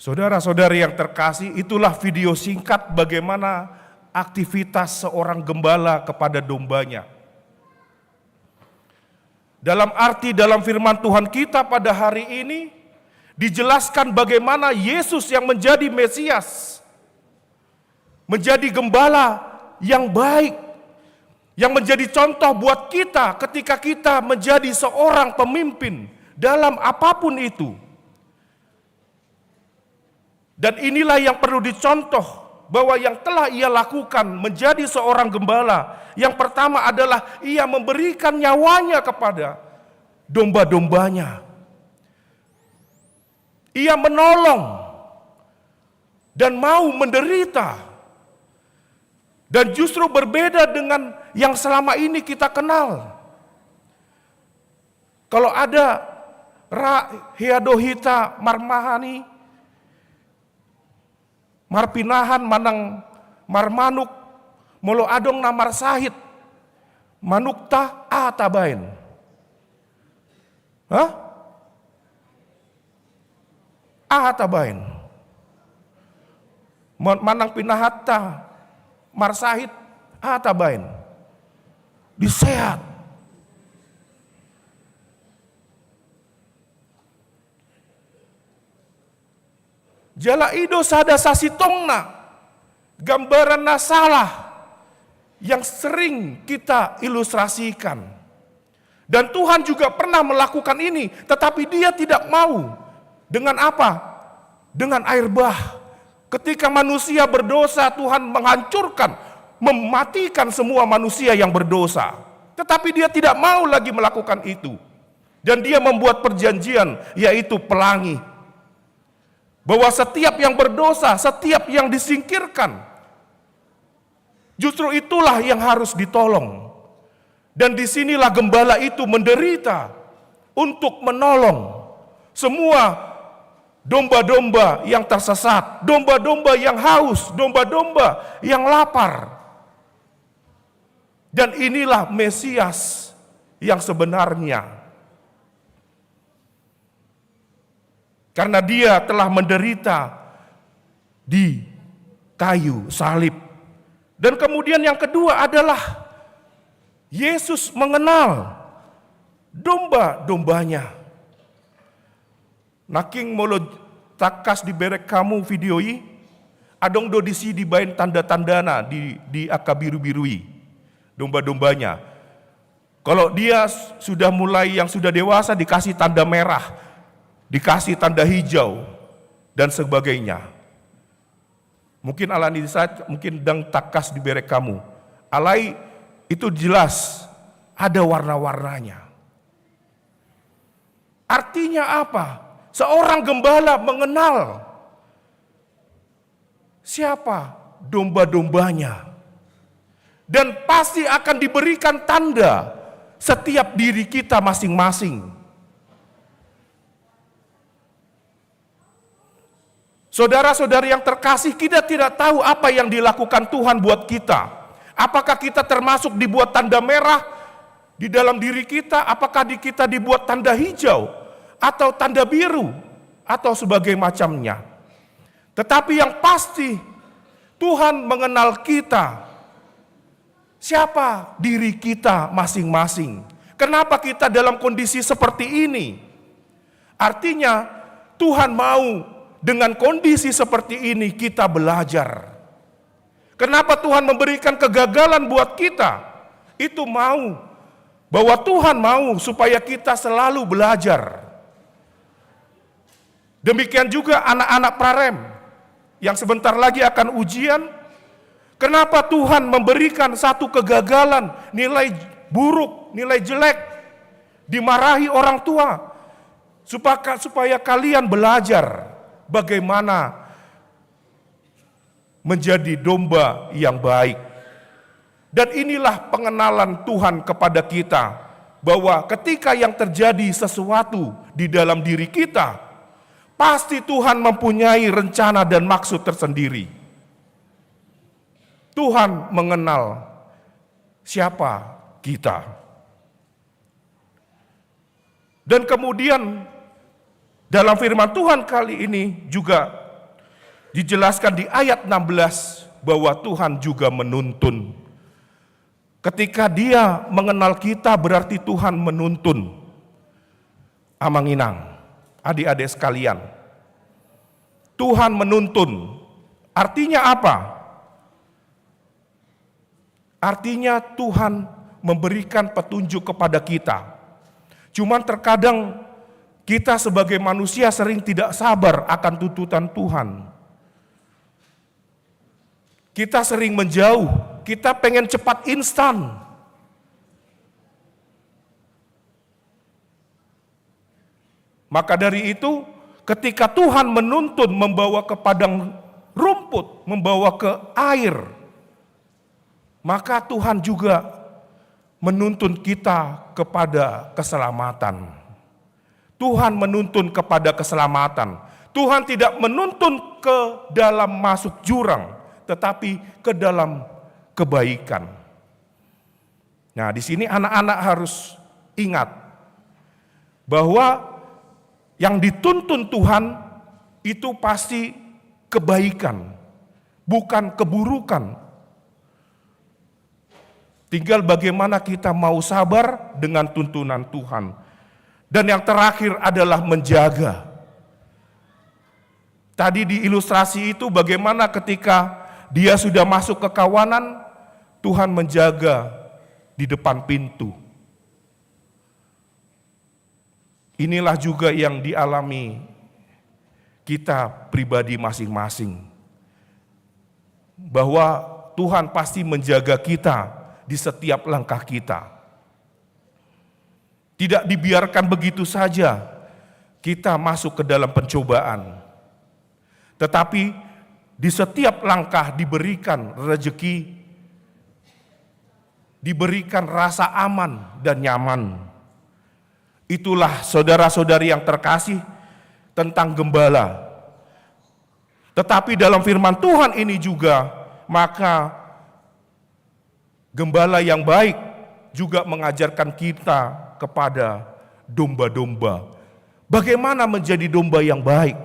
Saudara-saudari yang terkasih, itulah video singkat bagaimana aktivitas seorang gembala kepada dombanya. Dalam arti dalam firman Tuhan kita pada hari ini, dijelaskan bagaimana Yesus yang menjadi Mesias, menjadi gembala yang baik, yang menjadi contoh buat kita ketika kita menjadi seorang pemimpin dalam apapun itu. Dan inilah yang perlu dicontoh, bahwa yang telah ia lakukan menjadi seorang gembala, yang pertama adalah ia memberikan nyawanya kepada domba-dombanya. Ia menolong dan mau menderita. Dan justru berbeda dengan yang selama ini kita kenal. Kalau ada ra hea do hita marmahani, marpinahan manang marmanuk, molo adong na marsahit manukta, aha tabaen? Hah? Aha tabaen? Ma-, manang pinahanta marsahit, aha tabaen? Disehat. Jala i do sada sasintongna gambaran na salah yang sering kita ilustrasikan. Dan Tuhan juga pernah melakukan ini, tetapi Dia tidak mau. Dengan apa? Dengan air bah. Ketika manusia berdosa, Tuhan menghancurkan, mematikan semua manusia yang berdosa. Tetapi Dia tidak mau lagi melakukan itu. Dan Dia membuat perjanjian, yaitu pelangi. Bahwa setiap yang berdosa, setiap yang disingkirkan, justru itulah yang harus ditolong. Dan disinilah gembala itu menderita untuk menolong semua domba-domba yang tersesat, domba-domba yang haus, domba-domba yang lapar. Dan inilah Mesias yang sebenarnya. Karena Dia telah menderita di kayu salib. Dan kemudian yang kedua adalah Yesus mengenal domba-dombanya. Nangkin molo tangkas dibereng hamu video i, adong do disi dibaen tanda-tandana di, di angka biru-biru i, domba-dombanya. Kalau dia s-, sudah mulai, yang sudah dewasa, dikasih tanda merah, dikasih tanda hijau, dan sebagainya. Mungkin alani di saat, mungkin ndang tangkas dibereng hamu. Alai itu jelas ada warna-warnanya. Artinya apa? Seorang gembala mengenal siapa domba-dombanya. Dan pasti akan diberikan tanda setiap diri kita masing-masing. Saudara-saudari yang terkasih, kita tidak tahu apa yang dilakukan Tuhan buat kita. Apakah kita termasuk dibuat tanda merah di dalam diri kita? Apakah di-, kita dibuat tanda hijau atau tanda biru atau sebagai macamnya? Tetapi yang pasti, Tuhan mengenal kita, siapa diri kita masing-masing. Kenapa kita dalam kondisi seperti ini? Artinya, Tuhan mau dengan kondisi seperti ini kita belajar. Kenapa Tuhan memberikan kegagalan buat kita? Itu mau, bahwa Tuhan mau supaya kita selalu belajar. Demikian juga anak-anak Prarem yang sebentar lagi akan ujian. Kenapa Tuhan memberikan satu kegagalan, nilai buruk, nilai jelek, dimarahi orang tua, supaya, supaya kalian belajar bagaimana menjadi domba yang baik. Dan inilah pengenalan Tuhan kepada kita, bahwa ketika yang terjadi sesuatu di dalam diri kita, pasti Tuhan mempunyai rencana dan maksud tersendiri. Tuhan mengenal siapa kita. Dan kemudian dalam firman Tuhan kali ini juga Dijelaskan di ayat enam belas bahwa Tuhan juga menuntun. Ketika Dia mengenal kita, berarti Tuhan menuntun. Amang inang, adik-adik sekalian, Tuhan menuntun. Artinya apa? Artinya Tuhan memberikan petunjuk kepada kita. Cuman terkadang kita sebagai manusia sering tidak sabar akan tuntutan Tuhan. Kita sering menjauh, kita pengen cepat instan. Maka dari itu, ketika Tuhan menuntun membawa ke padang rumput, membawa ke air, maka Tuhan juga menuntun kita kepada keselamatan. Tuhan menuntun kepada keselamatan. Tuhan tidak menuntun ke dalam masuk jurang, tetapi ke dalam kebaikan. Nah, di sini anak-anak harus ingat bahwa yang dituntun Tuhan itu pasti kebaikan, bukan keburukan. Tinggal bagaimana kita mau sabar dengan tuntunan Tuhan. Dan yang terakhir adalah menjaga. Tadi di ilustrasi itu bagaimana ketika dia sudah masuk ke kawanan, Tuhan menjaga di depan pintu. Inilah juga yang dialami kita pribadi masing-masing. Bahwa Tuhan pasti menjaga kita di setiap langkah kita. Tidak dibiarkan begitu saja kita masuk ke dalam pencobaan. Tetapi di setiap langkah diberikan rezeki, diberikan rasa aman dan nyaman. Itulah saudara-saudari yang terkasih tentang gembala. Tetapi dalam firman Tuhan ini juga, maka gembala yang baik juga mengajarkan kita kepada domba-domba. Bagaimana menjadi domba yang baik?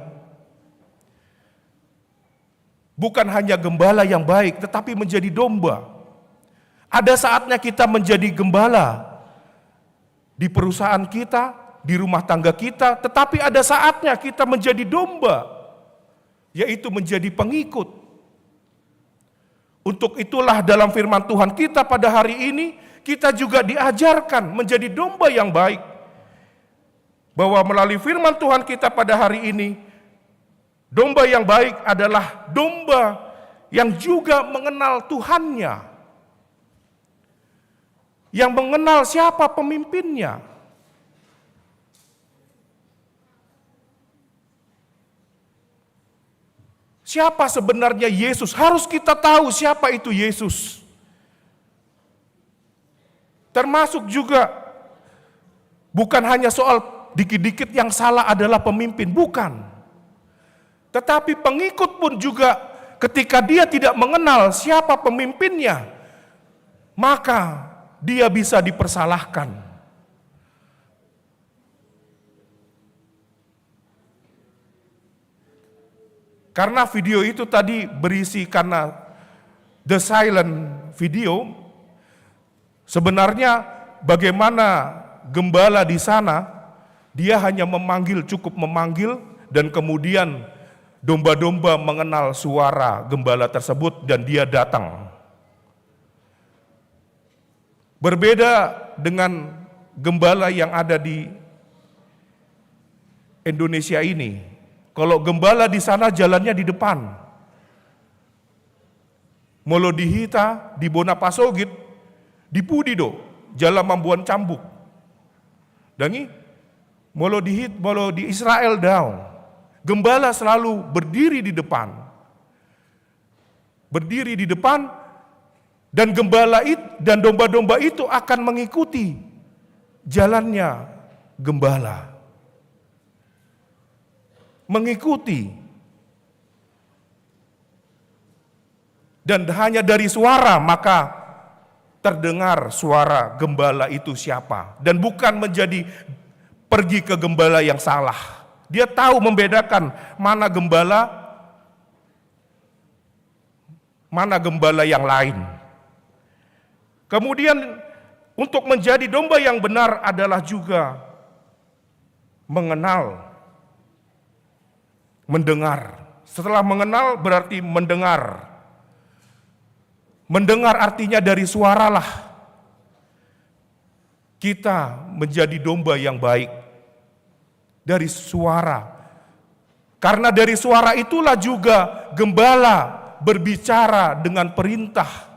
Bukan hanya gembala yang baik, tetapi menjadi domba. Ada saatnya kita menjadi gembala di perusahaan kita, di rumah tangga kita, tetapi ada saatnya kita menjadi domba, yaitu menjadi pengikut. Untuk itulah dalam firman Tuhan kita pada hari ini, kita juga diajarkan menjadi domba yang baik. Bahwa melalui firman Tuhan kita pada hari ini, domba yang baik adalah domba yang juga mengenal Tuhannya, yang mengenal siapa pemimpinnya. Siapa sebenarnya Yesus? Harus kita tahu siapa itu Yesus. Termasuk juga bukan hanya soal dikit-dikit yang salah adalah pemimpin, bukan. Tetapi pengikut pun juga ketika dia tidak mengenal siapa pemimpinnya, maka dia bisa dipersalahkan. Karena video itu tadi berisi, karena the silent video, sebenarnya bagaimana gembala di sana, dia hanya memanggil, cukup memanggil, dan kemudian domba-domba mengenal suara gembala tersebut dan dia datang. Berbeda dengan gembala yang ada di Indonesia ini. Kalau gembala di sana jalannya di depan. Molo di hita, di bona pasogit, di pudi do jala mamboan cambuk. Dangi, molo di hit, molo di Israel daong. Gembala selalu berdiri di depan. Berdiri di depan, dan gembala it-, dan domba-domba itu akan mengikuti jalannya gembala. Mengikuti. Dan hanya dari suara maka terdengar suara gembala itu siapa. Dan bukan menjadi pergi ke gembala yang salah. Dia tahu membedakan mana gembala mana gembala yang lain. Kemudian, untuk menjadi domba yang benar adalah juga mengenal, mendengar. Setelah mengenal, berarti mendengar. Mendengar artinya dari suaralah kita menjadi domba yang baik. Dari suara. Karena dari suara itulah juga gembala berbicara dengan perintah.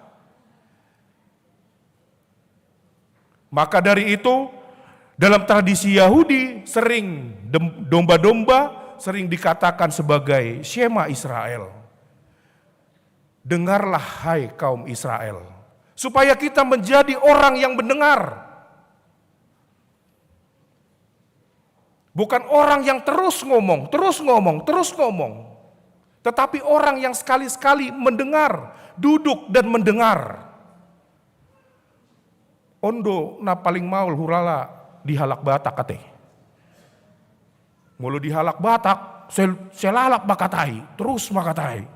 Maka dari itu, dalam tradisi Yahudi, sering dem-, domba-domba sering dikatakan sebagai Shema Israel. Dengarlah, hai kaum Israel. Supaya kita menjadi orang yang mendengar. Bukan orang yang terus ngomong, terus ngomong, terus ngomong. Tetapi orang yang sekali-sekali mendengar, duduk dan mendengar. On do na paling maol hurala di halak Batak ate. Molo di halak Batak, sel-, selalap makatai, terus makatai.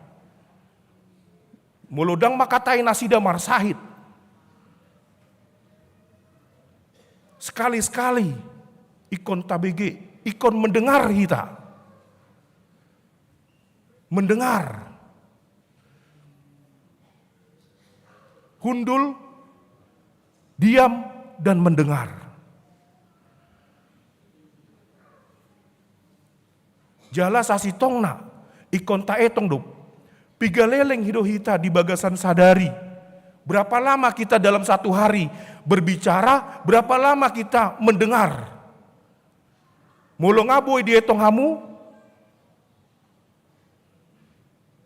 Molo ndang makatai nasida marsahit. Sekali-sekali ingkon tabege, ingkon mendengar hita. Mendengar. Hundul, diam, dan mendengar. Jala sasintongna, ingkon taetong do. Piga leleng do hita di bagasan sadari. Berapa lama kita dalam satu hari berbicara, berapa lama kita mendengar. Molo nga boi dietong hamu,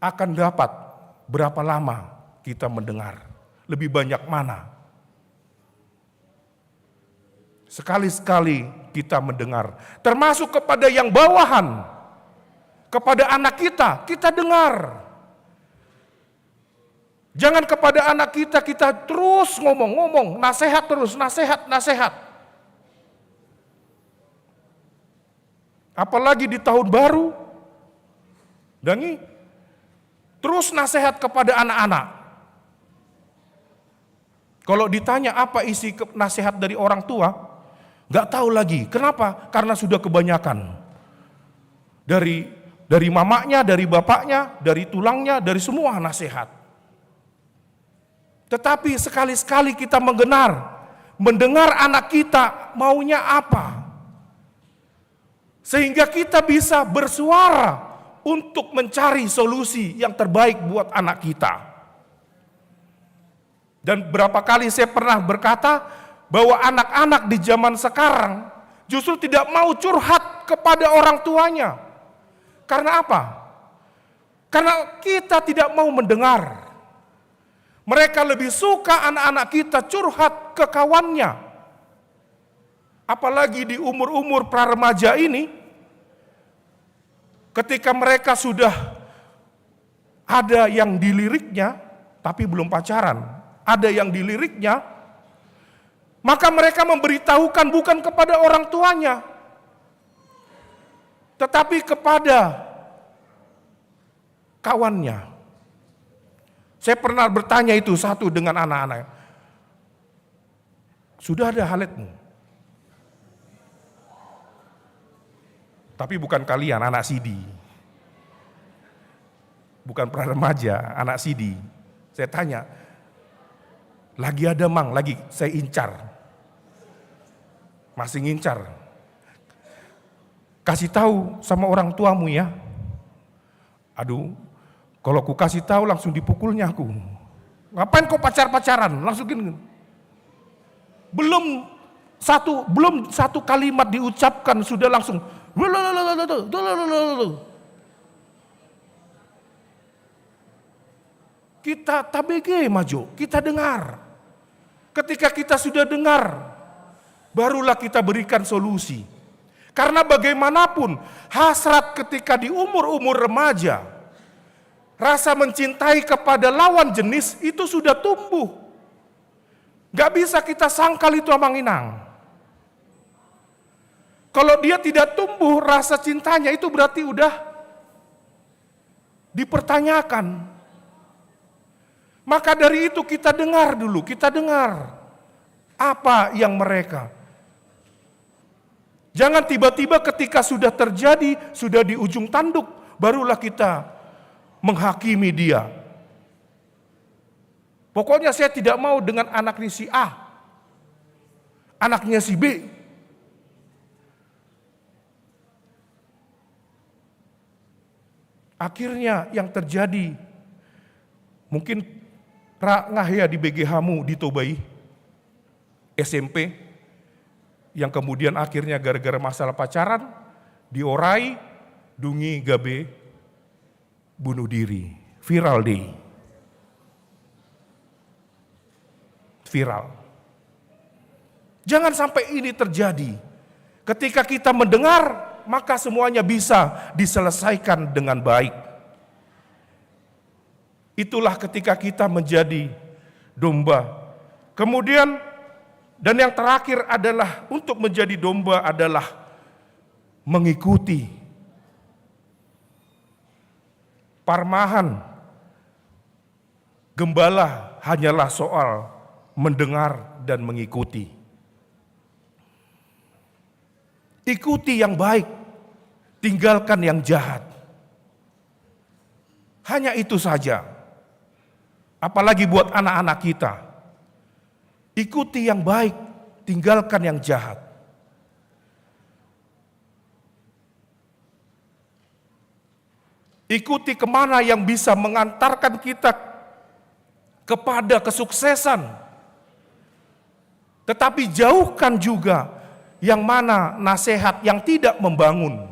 akan dapat berapa lama kita mendengar. Lebih banyak mana? Sekali-sekali kita mendengar. Termasuk kepada yang bawahan. Kepada anak kita, kita dengar. Jangan kepada anak kita, kita terus ngomong, ngomong, nasehat terus, nasehat, nasehat. Apalagi di tahun baru, dangi, terus nasehat kepada anak-anak. Kalau ditanya apa isi ke-, nasihat dari orang tua, nggak tahu lagi. Kenapa? Karena sudah kebanyakan. Dari, dari mamanya, dari bapaknya, dari tulangnya, dari semua nasihat. Tetapi sekali-sekali kita mendengar, mendengar anak kita maunya apa. Sehingga kita bisa bersuara untuk mencari solusi yang terbaik buat anak kita. Dan berapa kali saya pernah berkata bahwa anak-anak di zaman sekarang justru tidak mau curhat kepada orang tuanya. Karena apa? Karena kita tidak mau mendengar. Mereka lebih suka anak-anak kita curhat ke kawannya. Apalagi di umur-umur pra-remaja ini, ketika mereka sudah ada yang diliriknya, tapi belum pacaran, ada yang diliriknya, maka mereka memberitahukan bukan kepada orang tuanya, tetapi kepada kawannya. Saya pernah bertanya itu satu dengan anak-anak. Sudah ada haletmu? Tapi bukan kalian, anak sidi. Bukan pra remaja, anak sidi. Saya tanya, lagi ada mang, lagi saya incar. Masih ngincar. Kasih tahu sama orang tuamu ya. Aduh, kalau ku kasih tahu langsung dipukulnya aku. Ngapain kau pacar-pacaran? Langsung gini. Belum satu, belum satu kalimat diucapkan sudah langsung. Kita tabege ma jo, kita dengar. Ketika kita sudah dengar, barulah kita berikan solusi. Karena bagaimanapun, hasrat ketika di umur-umur remaja, rasa mencintai kepada lawan jenis itu sudah tumbuh. Nggak bisa kita sangkal itu, Amang Inang. Kalau dia tidak tumbuh rasa cintanya, itu berarti udah dipertanyakan. Maka dari itu kita dengar dulu, kita dengar apa yang mereka. Jangan tiba-tiba ketika sudah terjadi, sudah di ujung tanduk, barulah kita menghakimi dia. Pokoknya saya tidak mau dengan anaknya si A, anaknya si B. Akhirnya yang terjadi, mungkin ra ngah ya di B G H-mu di Toba i, S M P, yang kemudian akhirnya gara-gara masalah pacaran, diorai, dungi gabe bunuh diri. Viral dei. Viral. Jangan sampai ini terjadi. Ketika kita mendengar, maka semuanya bisa diselesaikan dengan baik. Itulah ketika kita menjadi domba. Kemudian, dan yang terakhir adalah untuk menjadi domba adalah mengikuti. Parmahan gembala hanyalah soal mendengar dan mengikuti. Ikuti yang baik, tinggalkan yang jahat. Hanya itu saja. Apalagi buat anak-anak kita. Ikuti yang baik, tinggalkan yang jahat. Ikuti kemana yang bisa mengantarkan kita kepada kesuksesan. Tetapi jauhkan juga yang mana nasihat yang tidak membangun.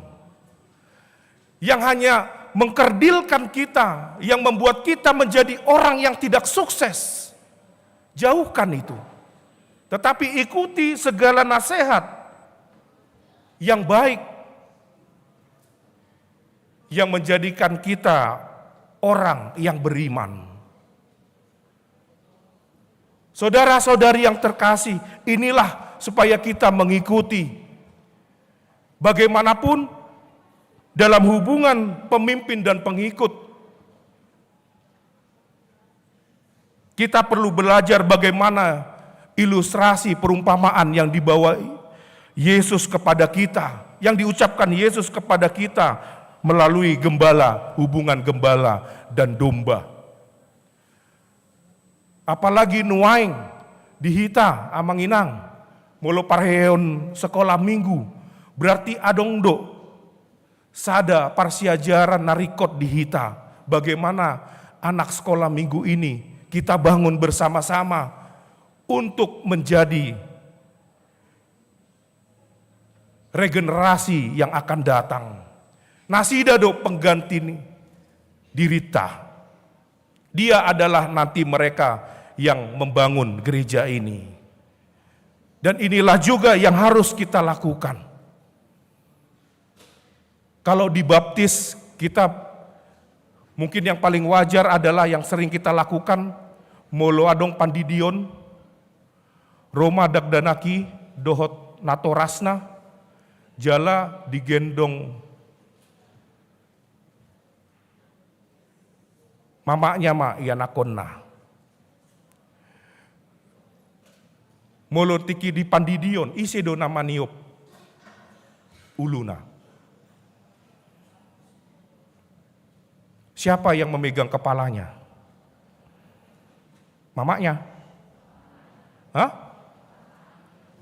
Yang hanya mengkerdilkan kita, yang membuat kita menjadi orang yang tidak sukses. Jauhkan itu. Tetapi ikuti segala nasihat yang baik, yang menjadikan kita orang yang beriman. Saudara-saudari yang terkasih, inilah supaya kita mengikuti. Bagaimanapun, dalam hubungan pemimpin dan pengikut, kita perlu belajar bagaimana ilustrasi perumpamaan yang dibawa Yesus kepada kita, yang diucapkan Yesus kepada kita melalui gembala, hubungan gembala dan domba. Apalagi nuaeng di hita, amang inang, molo parheheon sekolah minggu, berarti adong do sada parsiajaran na ringkot di hita, bagaimana anak sekolah minggu ini kita bangun bersama-sama untuk menjadi regenerasi yang akan datang. Nasida do pengganti ni dirinta. Dia adalah nanti mereka yang membangun gereja ini. Dan inilah juga yang harus kita lakukan. Kalau di baptis, kita mungkin yang paling wajar adalah yang sering kita lakukan, molo adong pandidion, ro ma dakdanak i dohot natorasna, jala digendong mamaknya ma ianakhonna. Molo tingki di pandidion, ise do na maniop uluna? Siapa yang memegang kepalanya? Mamaknya? Hah?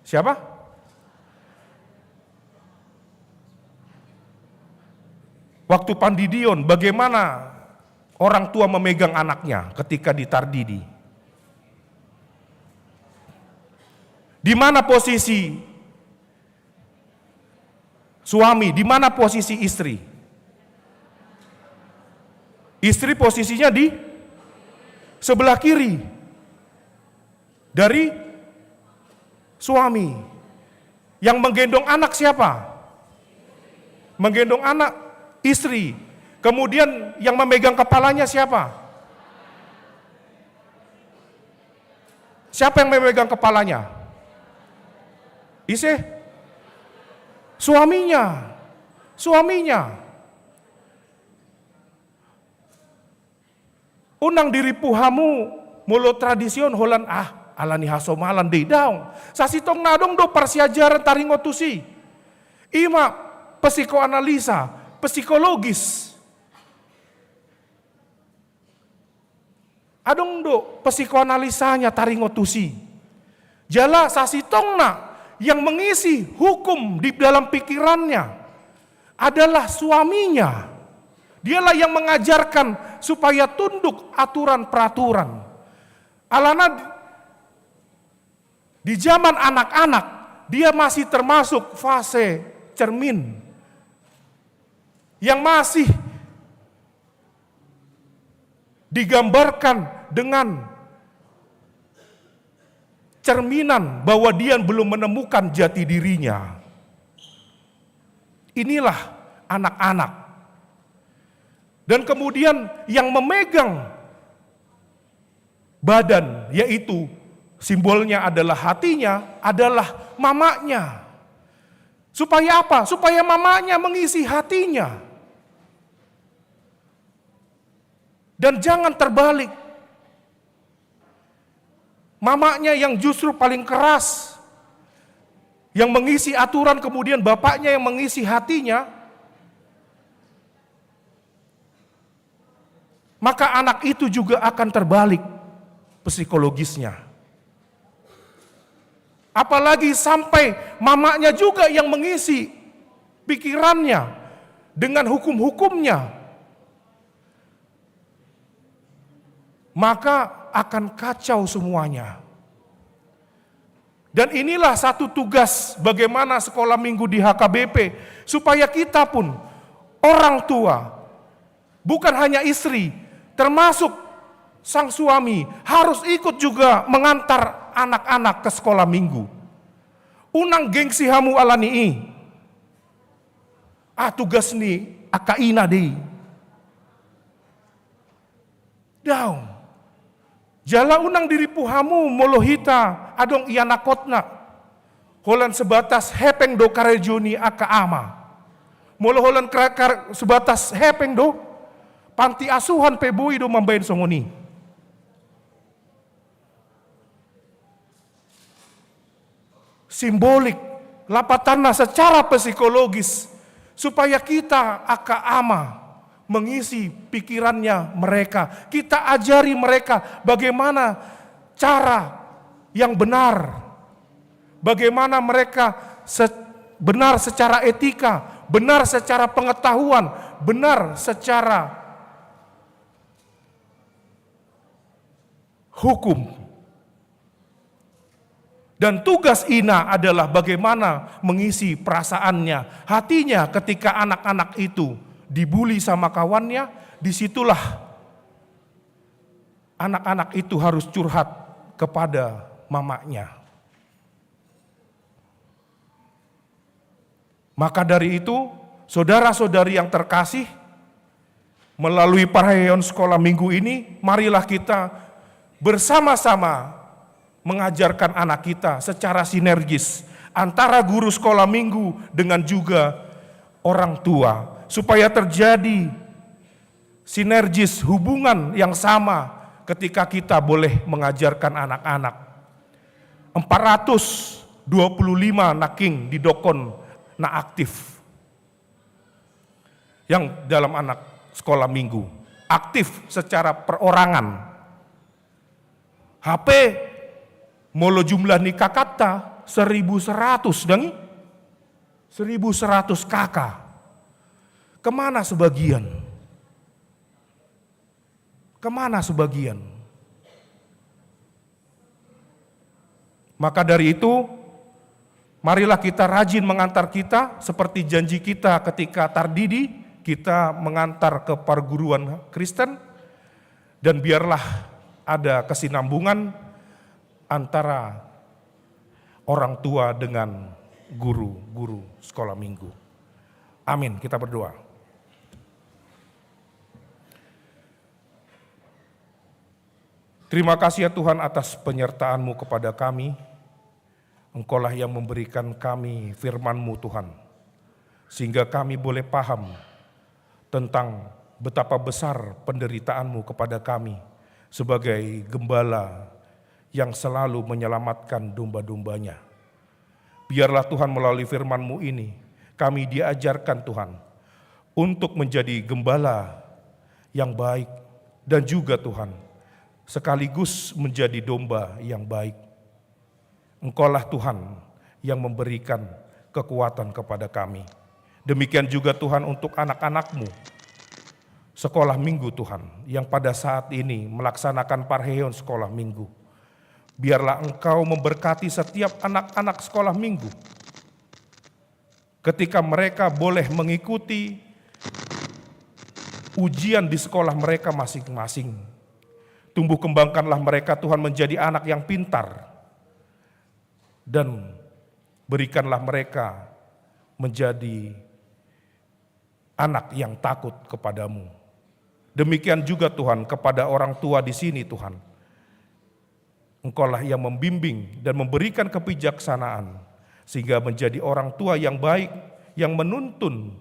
Siapa? Waktu pandidion, bagaimana orang tua memegang anaknya ketika ditardidi? Di mana posisi suami, di mana posisi istri? Istri posisinya di sebelah kiri dari suami. Yang menggendong anak siapa? Menggendong anak, istri. Kemudian yang memegang kepalanya siapa? Siapa yang memegang kepalanya? Ise? Suaminya. Suaminya. Unang dirimpu hamu Molo tradisi on holan, ah, ala ni hasomalan do i, daong. Sasintongna adong do parsiajaran taringot tusi. I ma psikoanalisa, psikologis. Adong do psikoanalisanya taringot tusi. Jala sasintongna yang mengisi hukum di dalam pikirannya adalah suaminya. Dialah yang mengajarkan supaya tunduk aturan peraturan. Alana di zaman anak-anak, dia masih termasuk fase cermin yang masih digambarkan dengan cerminan bahwa dia belum menemukan jati dirinya. Inilah anak-anak. Dan kemudian yang memegang badan, yaitu simbolnya adalah hatinya, adalah mamanya. Supaya apa? Supaya mamanya mengisi hatinya. Dan jangan terbalik. Mamanya yang justru paling keras, yang mengisi aturan, kemudian bapaknya yang mengisi hatinya, maka anak itu juga akan terbalik psikologisnya. Apalagi sampai mamanya juga yang mengisi pikirannya dengan hukum-hukumnya, maka akan kacau semuanya. Dan inilah satu tugas bagaimana sekolah minggu di H K B P, supaya kita pun, orang tua, bukan hanya istri, termasuk sang suami, harus ikut juga mengantar anak-anak ke sekolah minggu. Unang gengsi hamu ala ni i. Ah, tugas ni angka ina do i. Daong. Jala unang diripu hamu molo hita adong ianakhonna. Holan sebatas hepeng do karejo ni angka ama. Molo holan kra-, kar-, sebatas hepeng do, panti asuhan pe boi do mambaen songon i. Simbolik, lapatanna secara psikologis, supaya kita angka ama mengisi pikirannya mereka. Kita ajari mereka bagaimana cara yang benar, bagaimana mereka se-, benar secara etika, benar secara pengetahuan, benar secara hukum. Dan tugas ina adalah bagaimana mengisi perasaannya, hatinya, ketika anak-anak itu dibully sama kawannya, disitulah anak-anak itu harus curhat kepada mamanya. Maka dari itu, saudara-saudari yang terkasih, melalui parheheon sekolah minggu ini, marilah kita bersama-sama mengajarkan anak kita secara sinergis antara guru sekolah minggu dengan juga orang tua, supaya terjadi sinergis hubungan yang sama ketika kita boleh mengajarkan anak-anak. Empat ratus dua puluh lima nangkin didokkon na aktif. Yang dalam anak sekolah minggu. Aktif secara perorangan. Hape molo jumlah ni kakakta seribu seratus dang i. Seribu seratus kakak. Kemana sebagian? Kemana sebagian? Maka dari itu, marilah kita rajin mengantar kita, seperti janji kita ketika tardidi, kita mengantar ke perguruan Kristen, dan biarlah ada kesinambungan antara orang tua dengan guru-guru sekolah minggu. Amin. Kita berdoa. Terima kasih ya Tuhan atas penyertaan-Mu kepada kami. Engkaulah yang memberikan kami firman-Mu, Tuhan, sehingga kami boleh paham tentang betapa besar penderitaan-Mu kepada kami, sebagai gembala yang selalu menyelamatkan domba-dombanya. Biarlah Tuhan, melalui firman-Mu ini, kami diajarkan, Tuhan, untuk menjadi gembala yang baik dan juga, Tuhan, sekaligus menjadi domba yang baik. Engkaulah, Tuhan, yang memberikan kekuatan kepada kami. Demikian juga, Tuhan, untuk anak-anak-Mu sekolah minggu, Tuhan, yang pada saat ini melaksanakan parheheon sekolah minggu. Biarlah Engkau memberkati setiap anak-anak sekolah minggu, ketika mereka boleh mengikuti ujian di sekolah mereka masing-masing. Tumbuh kembangkanlah mereka, Tuhan, menjadi anak yang pintar, dan berikanlah mereka menjadi anak yang takut kepada-Mu. Demikian juga, Tuhan, kepada orang tua di sini, Tuhan. Engkaulah yang membimbing dan memberikan kebijaksanaan, sehingga menjadi orang tua yang baik, yang menuntun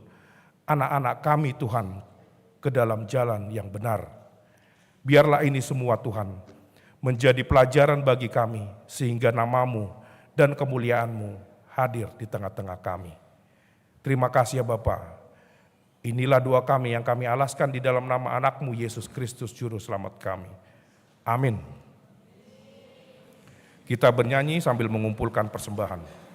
anak-anak kami, Tuhan, ke dalam jalan yang benar. Biarlah ini semua, Tuhan, menjadi pelajaran bagi kami, sehingga nama-Mu dan kemuliaan-Mu hadir di tengah-tengah kami. Terima kasih, ya Bapa. Inilah doa kami yang kami alaskan di dalam nama Anak-Mu, Yesus Kristus, Juru Selamat kami. Amin. Kita bernyanyi sambil mengumpulkan persembahan.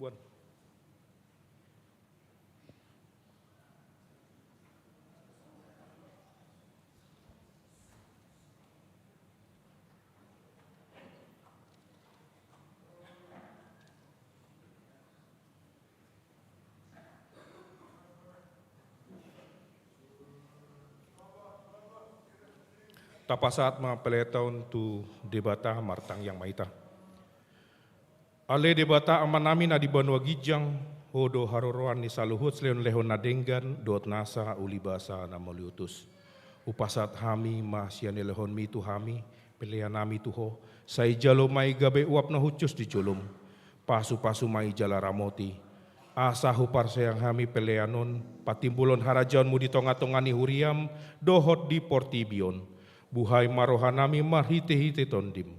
Tuan. Tapasahat ma pelean on tu Debata, martangiang ma hita. Ale Debata Amanami na di banua ginjang, Ho do haroroan ni saluhut silehonlehon na denggan dohot nasa ulibasa na mauliutus. Hupasahat hami ma sian nilehonMi tu hami peleannami tu Ho, sai jalo ma i gabe uap na hushus di jolom. Pasupasu ma i jala ramoti, asa huparsae hami pelean on patimbulhon harajaonMu di tongatonga ni huriaM dohot di portibi on. Buhai ma rohanami marhitehite TondiM,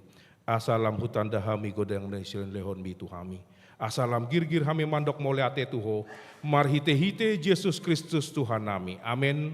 asa lam hutanda hami godang na silehonlehonMi tu hami, asa lam girgir hami mandok mauliate tu Ho, marhitehite Jesus Kristus Tuhannami. Amen.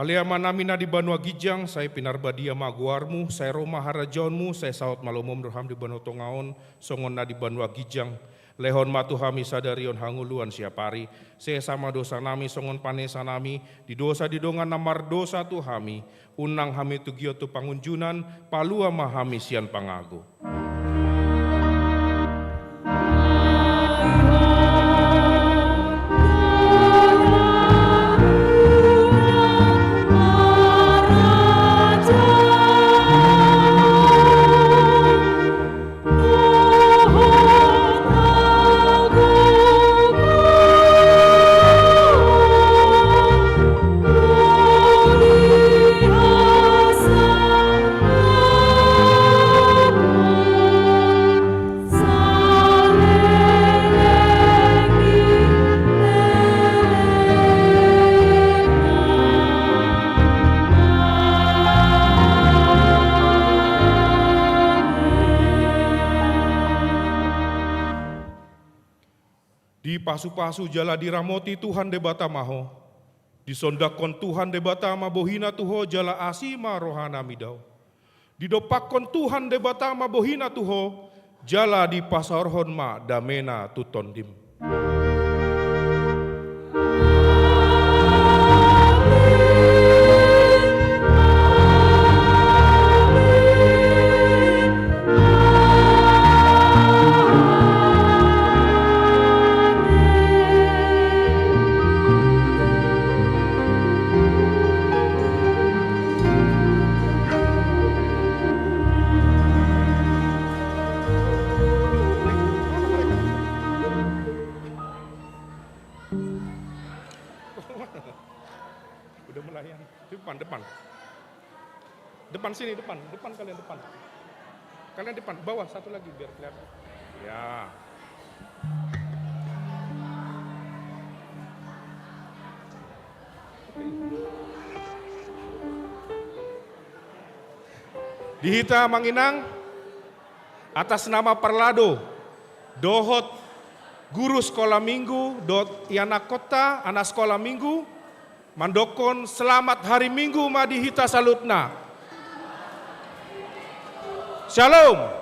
Ale Amanami na di banua ginjang, sai pinarbadia ma goarMu, sai ro ma harajaonMu, sai saut ma lomoM rohaM di banua tonga on, songon na di banua ginjang. Lehon ma tu hami sadari on hangoluan siapari, sesa ma dosanami songon panesanami di dosa di dongan na mardosa tu hami, unang hami togihon tu pangunjunan, palua ma hami sian pangago. Dipasupasu jala diramoti Tuhan Debata ma ho. Disondanghon Tuhan Debata ma bohiNa tu ho jala asi ma rohaNa mida ho. Didompakhon Tuhan Debata ma bohiNa tu ho, jala dipasaorhon ma dameNa tu tondim. Udah melayang. Depan, depan. Depan sini, depan. Depan kalian, depan. Kalian depan, bawah satu lagi biar kelihatan. Ya. Di hita, Amang Inang, atas nama parlado dohot guru sekolah minggu dohot ianakhonta anak sekolah minggu, mandokhon selamat hari Minggu ma di hita saluhutna. Shalom.